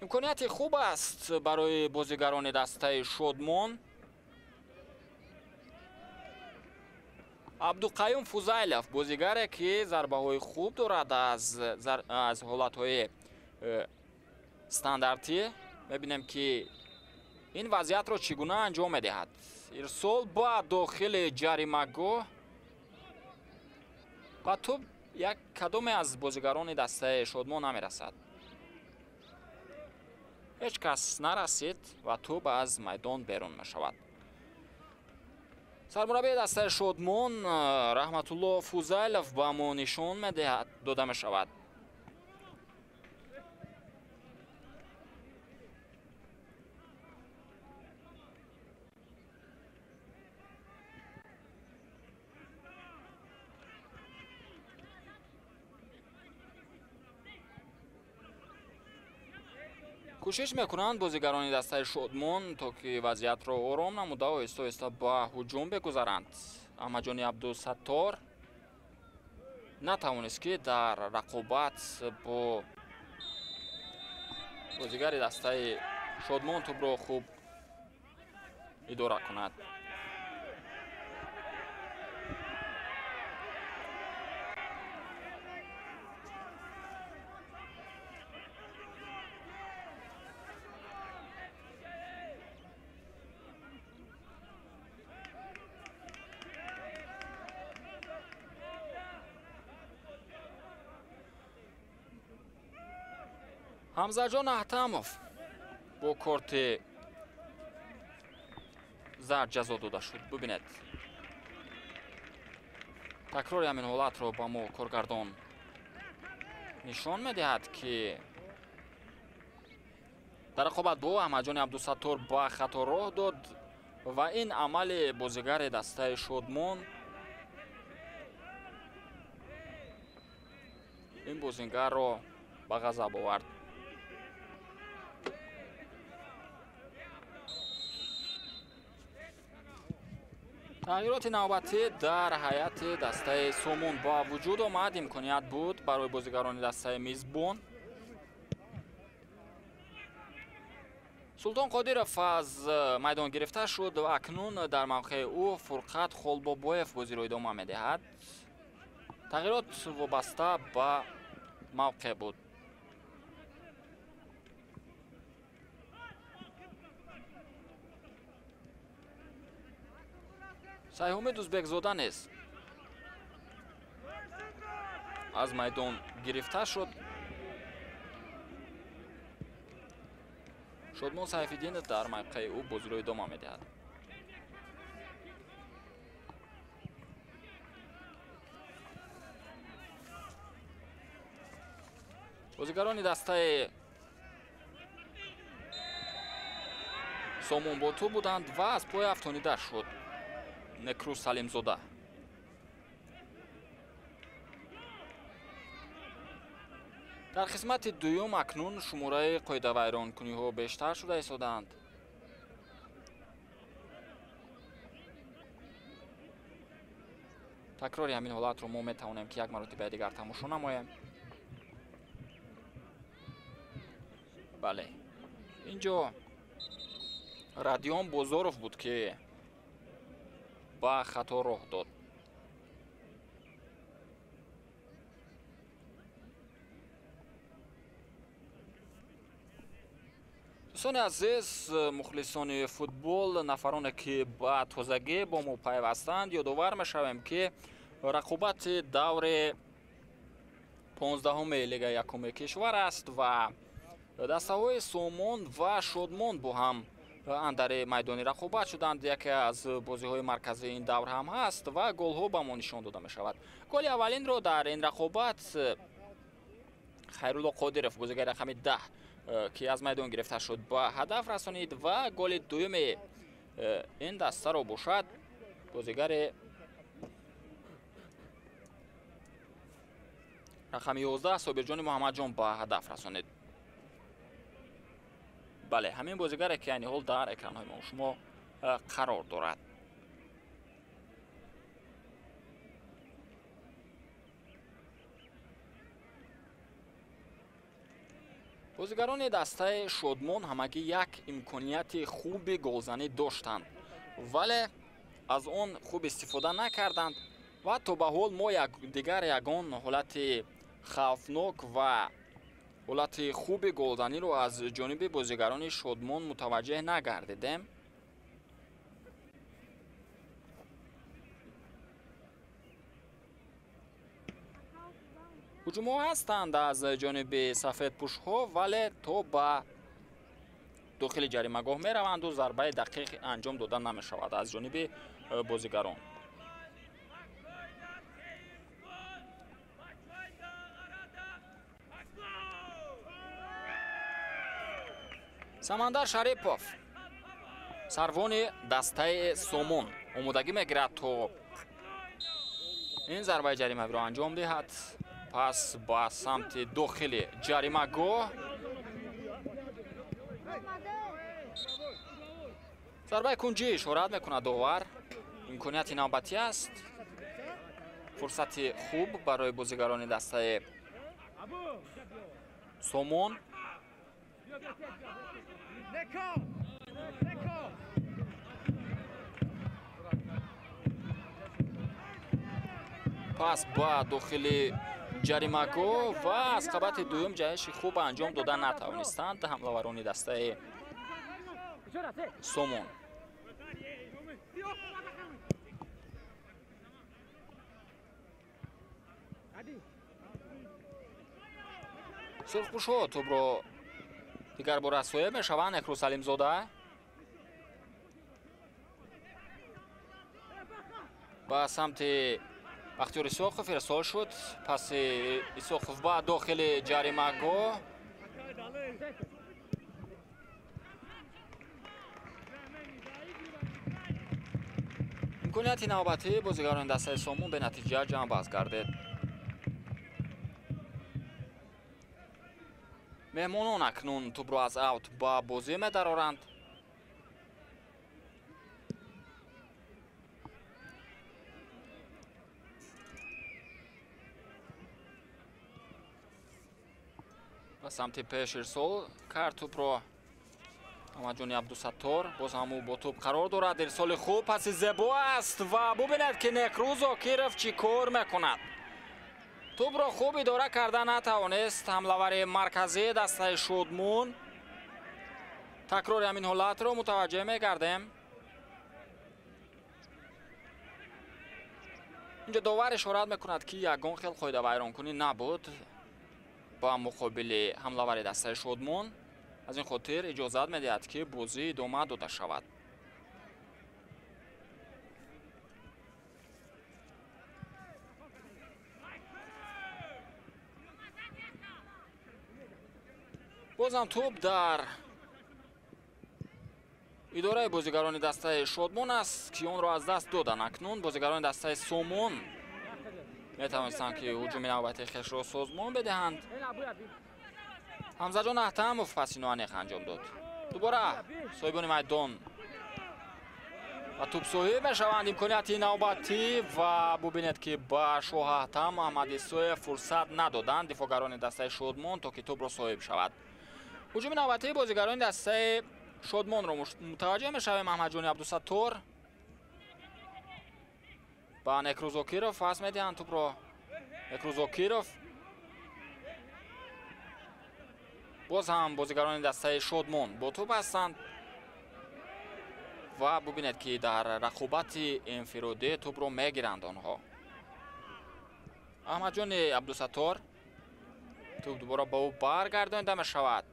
Имконияти хуб аст барои бозигарони дастаи Шодмон. Абдуқаюм Фузайлов, бозигаре ки зарбаҳои хуб дорад аз ҳолатҳои стандартӣ. Мебинем, ки Ин вазъиятро чӣ гуна анҷом медиҳад? Ирсол ба дохили ҷаримагоҳ ва тӯб як кадоме аз бозигарони дастаи Шодмон намерасад. Ҳеҷ кас нарасид ва тӯб аз майдон берун мешавад. Сармураббии дастаи Шодмон Раҳматулло Фузайлов ба мо нишон медиҳад, дода мешавад. Кӯшиш мекунанд бозигарони дастаи Шодмон, то ки вазъиятро ором намуда оҳиста оҳиста ба ҳуҷум бигузаранд. Аҳмадҷони Абдусаттор натавонист, ки дар рақобат бо бозигари дастаи Шодмон тӯбро хуб идора кунад. Ҳамзаҷон Аҳтамов бо корти зард ҷазо дода шуд. Бубинед, такрори ҳамин ҳолатро ба мо коргардон нишон медиҳад, ки дар рақобат бо Аҳмадҷони Абдусаттор ба хато роҳ дод ва ин амали бозигари дастаи Шодмон ин бозигарро ба ғазаб овард. Тағйироти навбатӣ дар ҳайати дастаи Сомон ба вуҷуд омад. Имконият буд барои бозигарони дастаи мизбон. Султон Қодиров аз майдон гирифта шуд ва акнун дар мавқеи ӯ Фурқат Холбобоев бозиро идома медиҳад. Тағйирот вобаста ба мавқеъ буд. Сайҳумид Узбекзода низ аз майдон гирифта шуд. Шодмон Сайфиддинов дар мавқеи ӯ бозиро идома медиҳад. Бозигарони дастаи Сомон бо тӯб буданд ва аз пой афтонида шуд Некрӯз Салимзода. Дар қисмати дуюм акнун шумораи қоидавайронкуниҳо бештар шуда истодаанд. Такрори ҳамин ҳолатро мо метавонем, ки як маротибаи дигар тамошо намоем. Бале, инҷо Радион Бозоров буд, ки ба хато роҳ дод. Дӯстони азиз, мухлисони футбол, нафароне ки ба тозагӣ бо мо пайвастанд, ёдовар мешавем, ки рақобати даври 15-уми Лигаи якуми кишвар аст ва дастаҳои Сомон ва Шодмон бо ҳам андари майдони рақобат шуданд. Яке аз бозиҳои марказии ин давр ҳам ҳаст ва голҳо ба мо нишон дода мешавад. Голи аввалинро дар ин рақобат Хайрулло Қодиров, бозигари рақами 10, ки аз майдон гирифта шуд, ба ҳадаф расонид ва голи дуюми ин дастаро бошад бозигари рақами 11 Собирҷони Муҳаммадҷон ба ҳадаф расонид. Бале, ҳамин бозигаре, ки айни ҳол дар экранҳои мо шумо қарор дорад. Бозигарони дастаи Шодмон ҳамагӣ як имконияти хуби голзанӣ доштанд, вале аз он хуб истифода накарданд ва то ба ҳол мо дигар ягон ҳолати хавфнок ва Ҳолати хуби голзаниро аз ҷониби бозигарони Шодмон мутаваҷҷеҳ нагардидем. Ҳуҷумҳо ҳастанд аз ҷониби сафедпӯшҳо, вале то ба дохили ҷаримагоҳ мераванду зарбаи дақиқ анҷом дода намешавад аз ҷониби бозигарон. Самандар Шарипов, сарвони дастаи Сомон, омодагӣ мегирад то ин зарбаи ҷаримавиро анҷом диҳад. Пас ба самти дохили ҷаримагоҳ зарбаи кунҷӣ ишорат мекунад довар. Имконияти навбатӣ аст, фурсати хуб барои бозигарони дастаи Сомон. Пас ба дохили ҷаримагоҳ ва аз қабати дуюм ҷаҳиши хуб анҷом дода натавонистанд ҳамлаварони дастаи Сомон. Сурхпӯшҳо тӯбро дигар бора соҳиб мешаванд. Некрӯз Салимзода ба самти Бахтиёр Исоқов ирсол шуд. Паси Исоқов ба дохили ҷаримагоҳ. Имконияти навбатӣ бозигарони дастаи Сомон бенатиҷа ҷамъбаст гардид. Меҳмонон акнун тӯбро аз аут ба бозӣ медароранд. Ба самти пеш ирсол кард тӯбро Аҳмадҷони Абдусаттор. Боз ҳам ӯ бо тӯб қарор дорад. Ирсоли хуб, паси зебо аст ва бубинед, ки Некрӯз Зокиров чӣ кор мекунад. Тӯбро хуб идора карда натавонист ҳамлавари марказии дастаи Шодмон. Такрори ҳамин ҳолатро мутаваҷҷеҳ мегардем. Инҷо довар ишорат мекунад, ки ягон хел қоидавайронкунӣ набуд ба муқобили ҳамлавари дастаи Шодмон. Аз ин хотир иҷозат медиҳад, ки бозӣ идома дода шавад. Бозам тӯб дар идораи бозигарони дастаи Шодмон аст, ки онро аз даст доданд. Акнун бозигарони дастаи Сомон метавонистанд, ки ҳуҷуми навбатии хешро созмон бидиҳанд. Ҳамзаҷон Аҳтамов паси ноаниқ анҷом дод. Дубора соҳибони майдон ва тӯбсоҳиб мешаванд. Имконияти навбатӣ ва бубинед, ки ба Шоҳ Аҳтам Аҳмадисоев фурсат надоданд дифоъгарони дастаи Шодмон, то ки тӯбро соҳиб шавад. Ҳуҷуми навбатии бозигарони дастаи Шодмонро мутаваҷҷеҳ мешавем. Аҳмадҷони Абдусаттор ба Некрӯз Зокиров пас медиҳанд тӯбро. Некрӯз Зокиров, боз ҳам бозигарони дастаи Шодмон бо тӯб ҳастанд ва бубинед, ки дар рақобати инфиродӣ тӯбро мегиранд онҳо. Аҳмадҷони Абдусаттор, тӯб дубора ба ӯ баргардонида мешавад.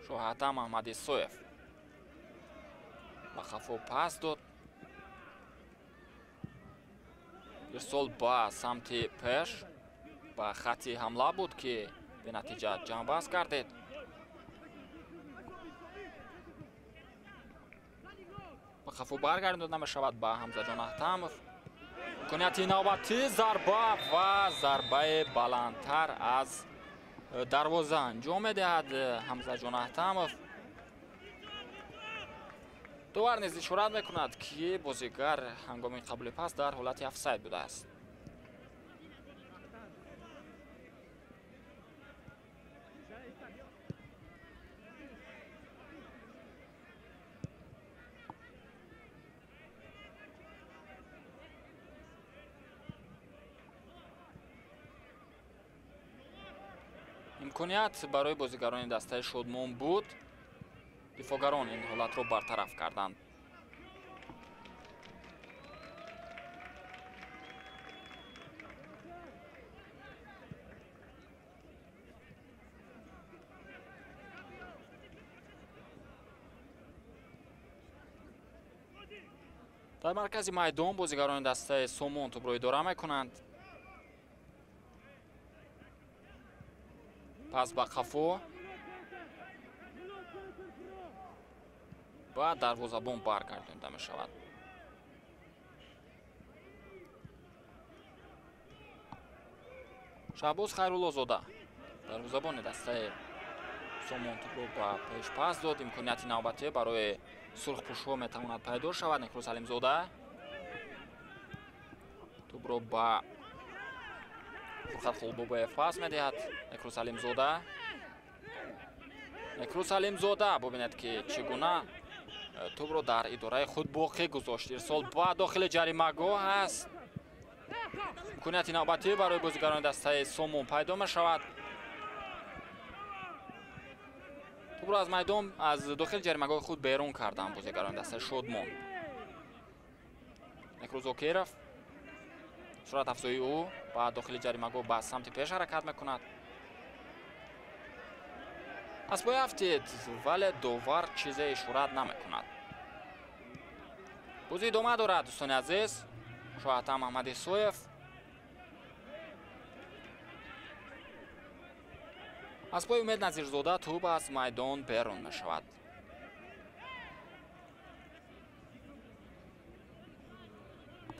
Шоҳатам Аҳмадисоев ба хафо пас дод. Ирсол ба самти пеш ба хатти ҳамла буд, ки бенатиҷа ҷамъбаст гардид. Ба хафо баргардонида намешавад ба Ҳамзаҷон Аҳтамов. Имконияти навбатӣ, зарба ва зарбаи баландтар аз дарвоза анҷом медиҳад Ҳамзаҷон Аҳтамов. Довар низ ишорат мекунад, ки бозигар ҳангоми қабули пас дар ҳолати офсайд будааст. Имконият барои бозигарони дастаи Шодмон буд. Дифоъгарон ин ҳолатро бартараф карданд. Дар маркази майдон бозигарони дастаи Сомон тӯбро идора мекунанд. Пас ба қафо ва дарвозабон баргардонида мешавад. Шаҳбоз Хайруллозода дарвозабони дастаи Сомон тӯбро ба пеш пас дод. Имконияти навбатӣ барои сурхпӯшҳо метавонад пайдо шавад. Некрӯз Ҳалимзода тӯбро ба Фурқат Хулбобоев пас медиҳад. Некрӯз Ҳалимзода, Некрӯз Ҳалимзода бубинед ки чӣ гуна тӯбро дар идораи худ боқӣ гузошт. Ирсол ба дохили ҷаримагоҳ аст. Имконияти навбатӣ барои бозигарони дастаи Сомон пайдо мешавад. Тӯбро аз майдон аз дохили ҷаримагоҳи худ берун карданд бозигарони дастаи Шодмон. Некрӯз Зокиров суръат афзоии ӯ ба дохили ҷаримагоҳ ба самти пеш ҳаракат мекунад. Аз пой афтид, вале довар чизе ишорат намекунад. Бозӣ идома дорад, дӯстони азиз. Шоҳатам Аҳмад Исоев аз пои Умед Назирзода тӯб аз майдон берун мешавад.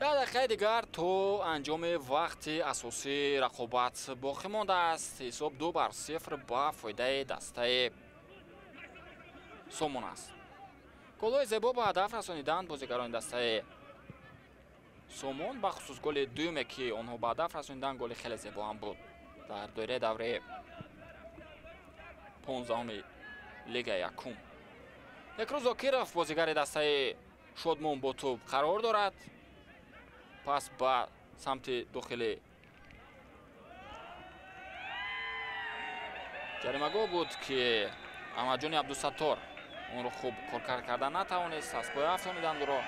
Даҳ дақиқаи дигар то анҷоми вақти асосии рақобат боқӣ мондааст. Ҳисоб 2-0 ба фоидаи дастаи Сомон аст. Голҳои зебо ба ҳадаф расониданд бозигарони дастаи Сомон, бахусус голи дуюме ки онҳо ба ҳадаф расониданд, голи хеле зебо ҳам буд дар доираи давраи 15-уми Лигаи якум. Некрӯз Зокиров бозигари дастаи Шодмон бо тӯб қарор дорад. Пас ба самти дохили ҷаримагоҳ буд ки Аҳмадҷони Абдусаттор онро хуб коркард карда натавонист. Аз пой афтониданд ӯро.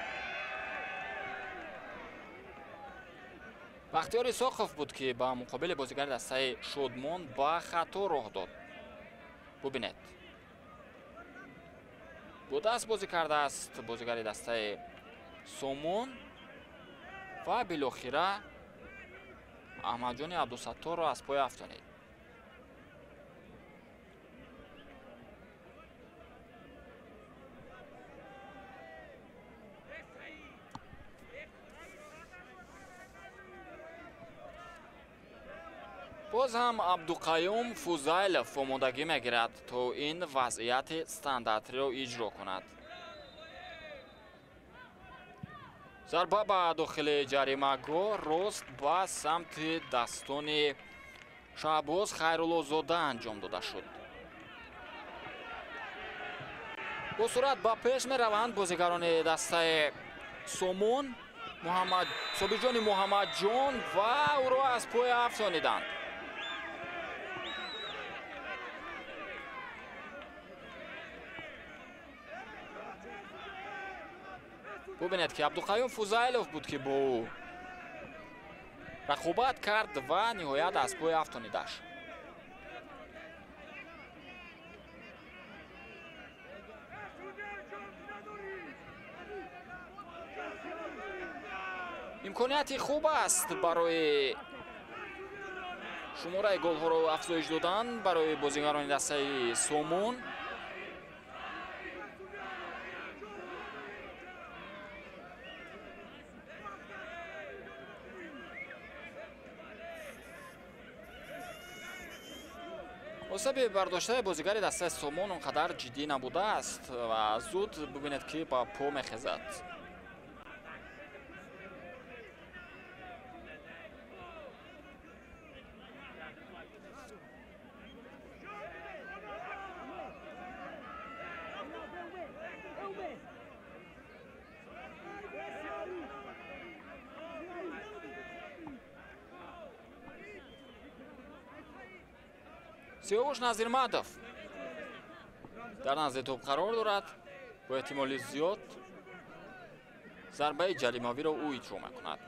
Бахтиёр Исоқов буд ки ба муқобили бозигари дастаи Шодмон ба хато роҳ дод. Бубинед, бо даст бозӣ кардааст бозигари дастаи Сомон ва билохира Аҳмадҷони Абдусатторро аз пой афтонид. Боз ҳам Абдуқаюм Фузайлов омодагӣ мегирад то ин вазъияти стандартиро иҷро кунад. Зарба ба дохили ҷаримагоҳ рост ба самти дастони Шаҳбоз Хайруллозода анҷом дода шуд. Бо суръат ба пеш мераванд бозигарони дастаи Сомон. Собирҷони Муҳаммадҷон ва ӯро аз пой афтониданд. Бубинед ки Абдуқаюм Фузайлов буд ки бо ӯ рақобат кард ва ниҳоят аз пой афтонидаш. Имконияти хуб аст барои шумораи голҳоро афзоиш додан барои бозигарони дастаи Сомон. Осаби бардоштаи бозигари дастаи Сомон он қадар ҷиддӣ набудааст ва зуд бубинед ки ба по мехезад. Сиёвуш Назирмадов дар назди тӯб қарор дорад. Бо эҳтимоли зиёд зарбаи ҷаримавиро ӯ иҷро мекунад.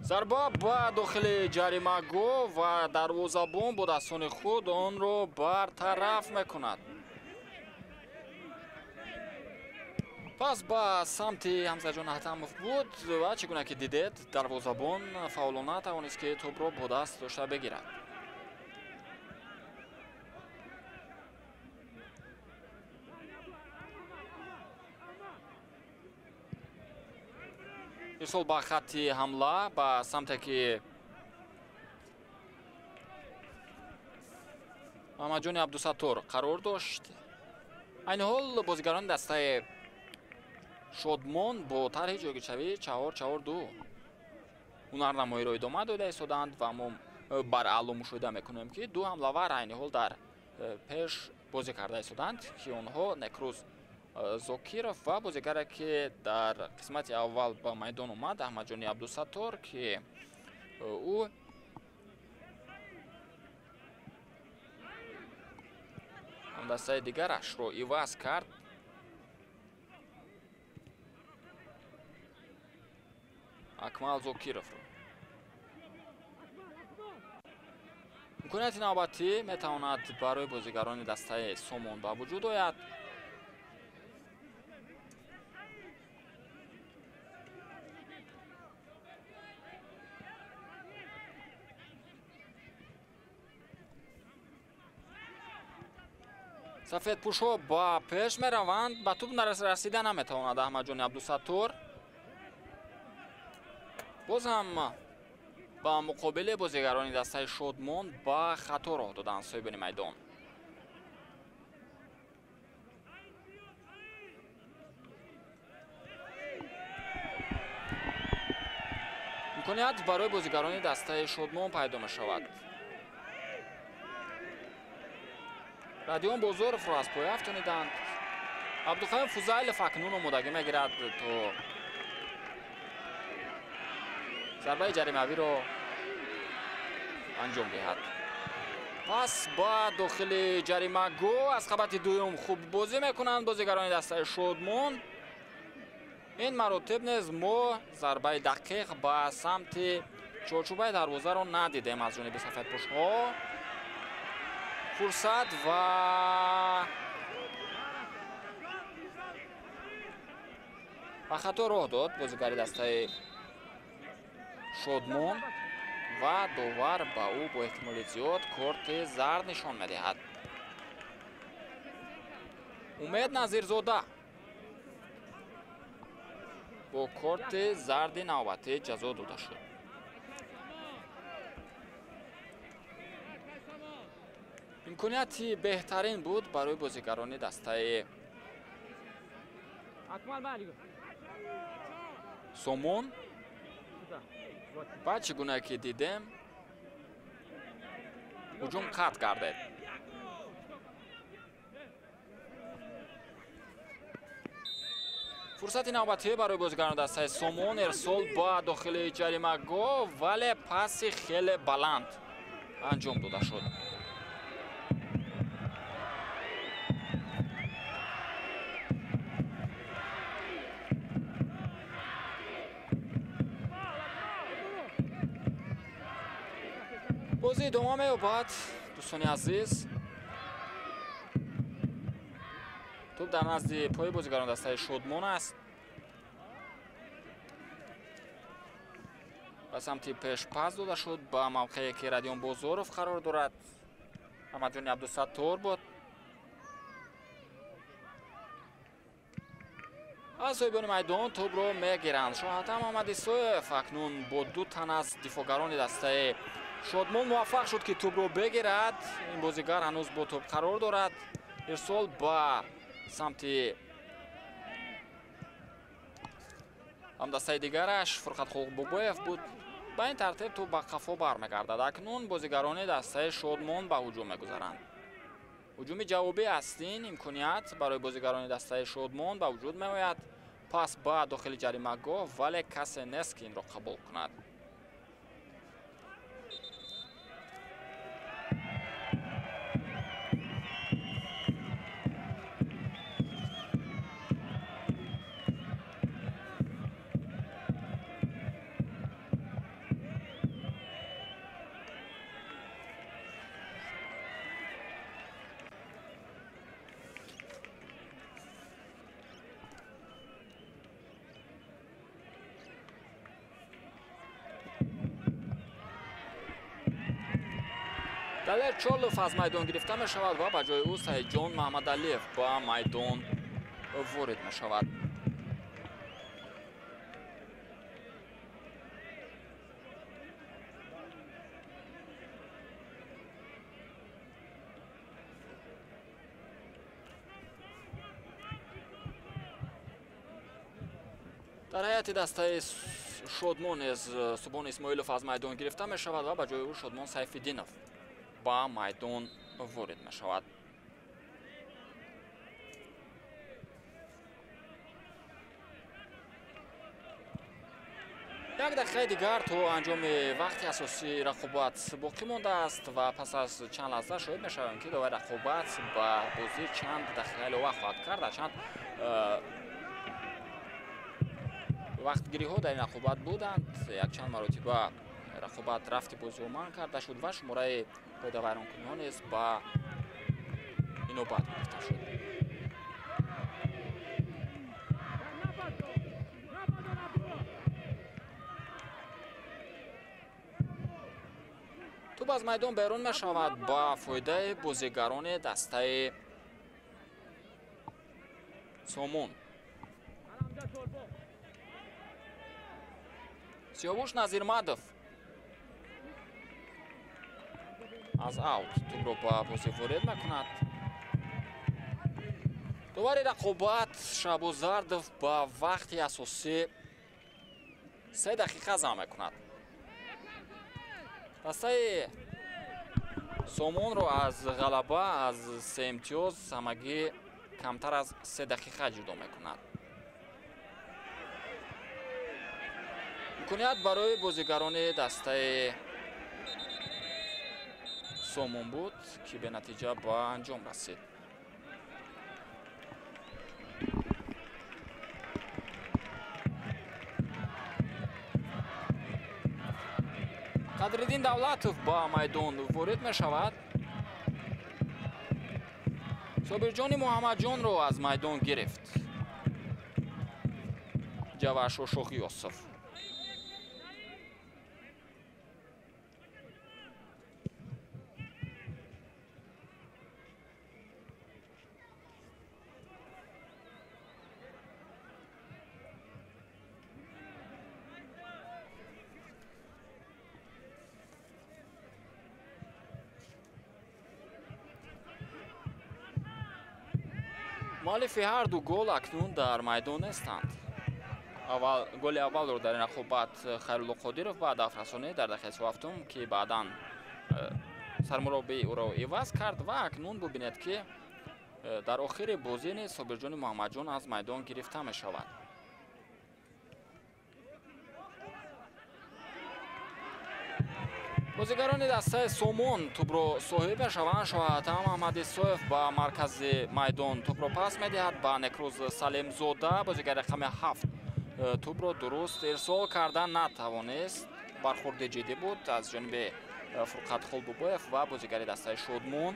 Зарба ба дохили ҷаримагоҳ ва дарвозабон бо дастони худ онро бартараф мекунад. Пас ба самти Ҳамзаҷон Ҳатамов буд ва чӣ гуна ки дидед, дарвозабон фаъолона тавонист, ки тӯбро бо даст дошта бигирад. Ирсол ба хатти ҳамла ба самте ки Муҳаммадҷони Абдусаттор қарор дошт. Айни ҳол бозигарони дастаи Шодмон бо тарҳи ҷойгиршавӣ 4-4-2 ҳунарнамоиро идома дода истодаанд ва мо бараъло мушоҳида мекунем, ки ду ҳамлавар айни ҳол дар пеш бозӣ карда истодаанд, ки онҳо Некрӯз Зокиров ва бозигаре, ки дар қисмати аввал ба майдон омад, Аҳмадҷони Абдусаттор, ки ӯ ҳамдастаи дигарашро иваз кард. Акмал Зокировро. Имконияти навбатӣ метавонад барои бозигарони дастаи Сомон ба вуҷуд ояд. Сафедпӯшҳо ба пеш мераванд, ба тӯб расида наметавонад Аҳмадҷони Абдусаттор. Боз ҳам ба муқобили бозигарони дастаи Шодмон ба хато роҳ доданд соҳибони майдон. Имконият барои бозигарони дастаи Шодмон пайдо мешавад. Радион Бозоровро аз пой афтониданд. Абдуқаюм Фузайлов акнун омодагӣ мегирад то зарбаи ҷаримавиро анҷом диҳад. Пас ба дохили ҷаримагоҳ аз қабати дуюм хуб бозӣ мекунанд бозигарони дастаи Шодмон. Ин маротиб низ мо зарбаи дақиқ ба самти чорчӯбаи дарвозаро надидем аз ҷониби сафедпӯшҳо. Фурсат ва ба хато роҳ дод бозигари дастаи Шодмон ва довар ба ӯ бо эҳтимоли зиёд корти зард нишон медиҳад. Умед Назирзода бо корти зарди навбатӣ ҷазо дода шуд. Имконияти беҳтарин буд барои бозигарони дастаи Сомон ва чӣ гуна ки дидем, ҳуҷум қатъ гардид. Фурсати навбатӣ барои бозигарони дастаи Сомон, ирсол ба дохили ҷаримагоҳ, вале паси хеле баланд анҷом дода шуд. Бозӣ идома меёбад, дӯстони азиз. Тӯб дар назди пои бозигарони дастаи Шодмон аст. Ба самти пеш пас дода шуд ба мавқее ки Радион Бозоров қарор дорад. Аҳмадҷони Абдусаттор буд. Аз соҳибони майдон тӯбро мегиранд. Шоҳатам Муҳаммадисоев акнун бо ду тан аз дифоъгарони дастаи Шодмон муваффақ шуд, ки тӯбро бигирад. Ин бозигар ҳанӯз бо тӯб қарор дорад. Ирсол ба самти ҳамдастаи дигараш Фурқат Холбобоев буд. Ба ин тартиб тӯб ба қафо бармегардад. Акнун бозигарони дастаи Шодмон ба ҳуҷум мегузаранд. Ҳуҷуми ҷавобӣ аст ин имконият барои бозигарони дастаи Шодмон ба вуҷуд меояд. Пас ба дохили ҷаримагоҳ, вале касе нест, ки инро қабул кунад. Далер Чолов аз майдон гирифта мешавад ва ба ҷои ӯ Саидҷон Маҳмадалиев ба майдон ворид мешавад. Дар ҳайати дастаи Шодмон низ Субҳон Исмоилов аз майдон гирифта мешавад ва ба ҷои ӯ Шодмон Сайфиддинов ба майдон ворид мешавад. Як дақиқаи дигар то анҷоми вақти асосии рақобат боқӣ мондааст ва пас аз чанд лаҳза шоҳид мешавем, ки довари рақобат ба бозӣ чанд дақиқа илова хоҳад кард. Чанд вақтгириҳо дар ин рақобат буданд. Якчанд маротиба рақобат рафти бозиро манъ карда шуд ва шумораи қоидавайронкуниҳо низ ба инобат гирифта шуд. Тӯб аз майдон берун мешавад ба фоидаи бозигарони дастаи Сомон. Сиёвуш Назирмадов аз аут тӯбро ба бозӣ ворид мекунад. Довари рақобат Шаҳбоззардов ба вақти асосӣ 3 дақиқа зам мекунад. Дастаи Сомонро аз ғалаба аз 3 имтиёз ҳамагӣ камтар аз 3 дақиқа ҷудо мекунад. Имконият барои бозигарони дастаи Сомон буд, ки бенатиҷа ба анҷом расид. Қадриддин Давлатов ба майдон ворид мешавад. Собирҷони Муҳаммадҷонро аз майдон гирифт Ҷавашо Шоҳиёсов. Муаллифи ҳар ду гол акнун дар майдон нестанд. Голи аввалро дар ин рақобат Хайрулло Қодиров ба ҳадаф расонид дар дақиқаи 37, ки баъдан сармураббӣ ӯро иваз кард ва акнун бубинед, ки дар охири бозӣ низ Собирҷони Муҳаммадҷон аз майдон гирифта мешавад. Бозигарони дастаи Сомон тӯбро соҳиб мешаванд. Шоҳатам Маҳмадисоев ба маркази майдон тӯбро пас медиҳад ба Некрӯз Салимзода. Бозигари рақами 7 тӯбро дуруст ирсол карда натавонист. Бархурди ҷиддӣ буд аз ҷониби Фурқат Холбобоев ва бозигари дастаи Шодмон.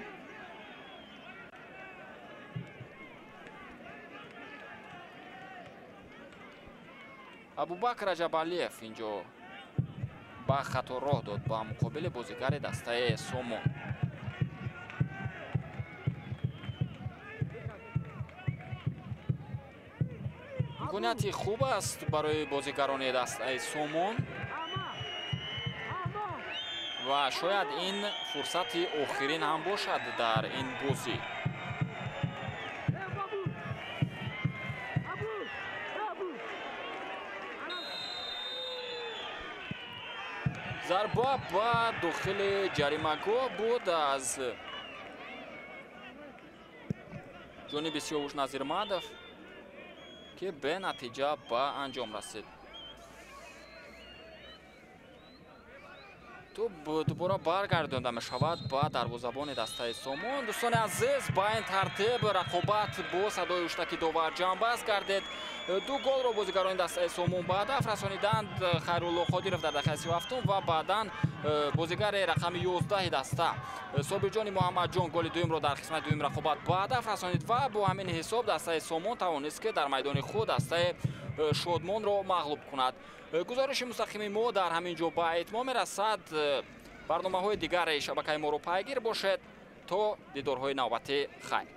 Абубакр Раҷабалиев инҷо ба хато роҳ дод ба муқобили бозигари дастаи Сомон. Имконияти хуб аст барои бозигарони дастаи Сомон ва шояд ин фурсати охирин ҳам бошад дар ин бозӣ. Зарба ба дохили ҷаримагоҳ буд аз ҷониби Сиёвуш Назирмадов. ки бенатиҷа ба анҷом расид. Тӯб дубора баргардонда мешавад ба дарвозабони дастаи Сомон. Дӯстони азиз, ба ин тартиб рақобат бо садои ҳуштаки довар ҷамъбаст гардид. Ду голро бозигарони дастаи Сомон ба ҳадаф расониданд. Хайрулло Қодиров дар дақиқаи 37 ва баъдан бозигари рақами 11 даста Собирҷони Муҳаммадҷон голи дуюмро дар қисмати дуюми рақобат ба ҳадаф расонид ва бо ҳамин ҳисоб дастаи Сомон тавонист, ки дар майдони худ дастаи Шодмонро мағлуб кунад. Гузориши мустақими мо дар ҳамин ҷо ба итмом мерасад. Барномаҳои дигари шабакаи моро пайгир бошед. То дидорҳои навбатӣ, хайр.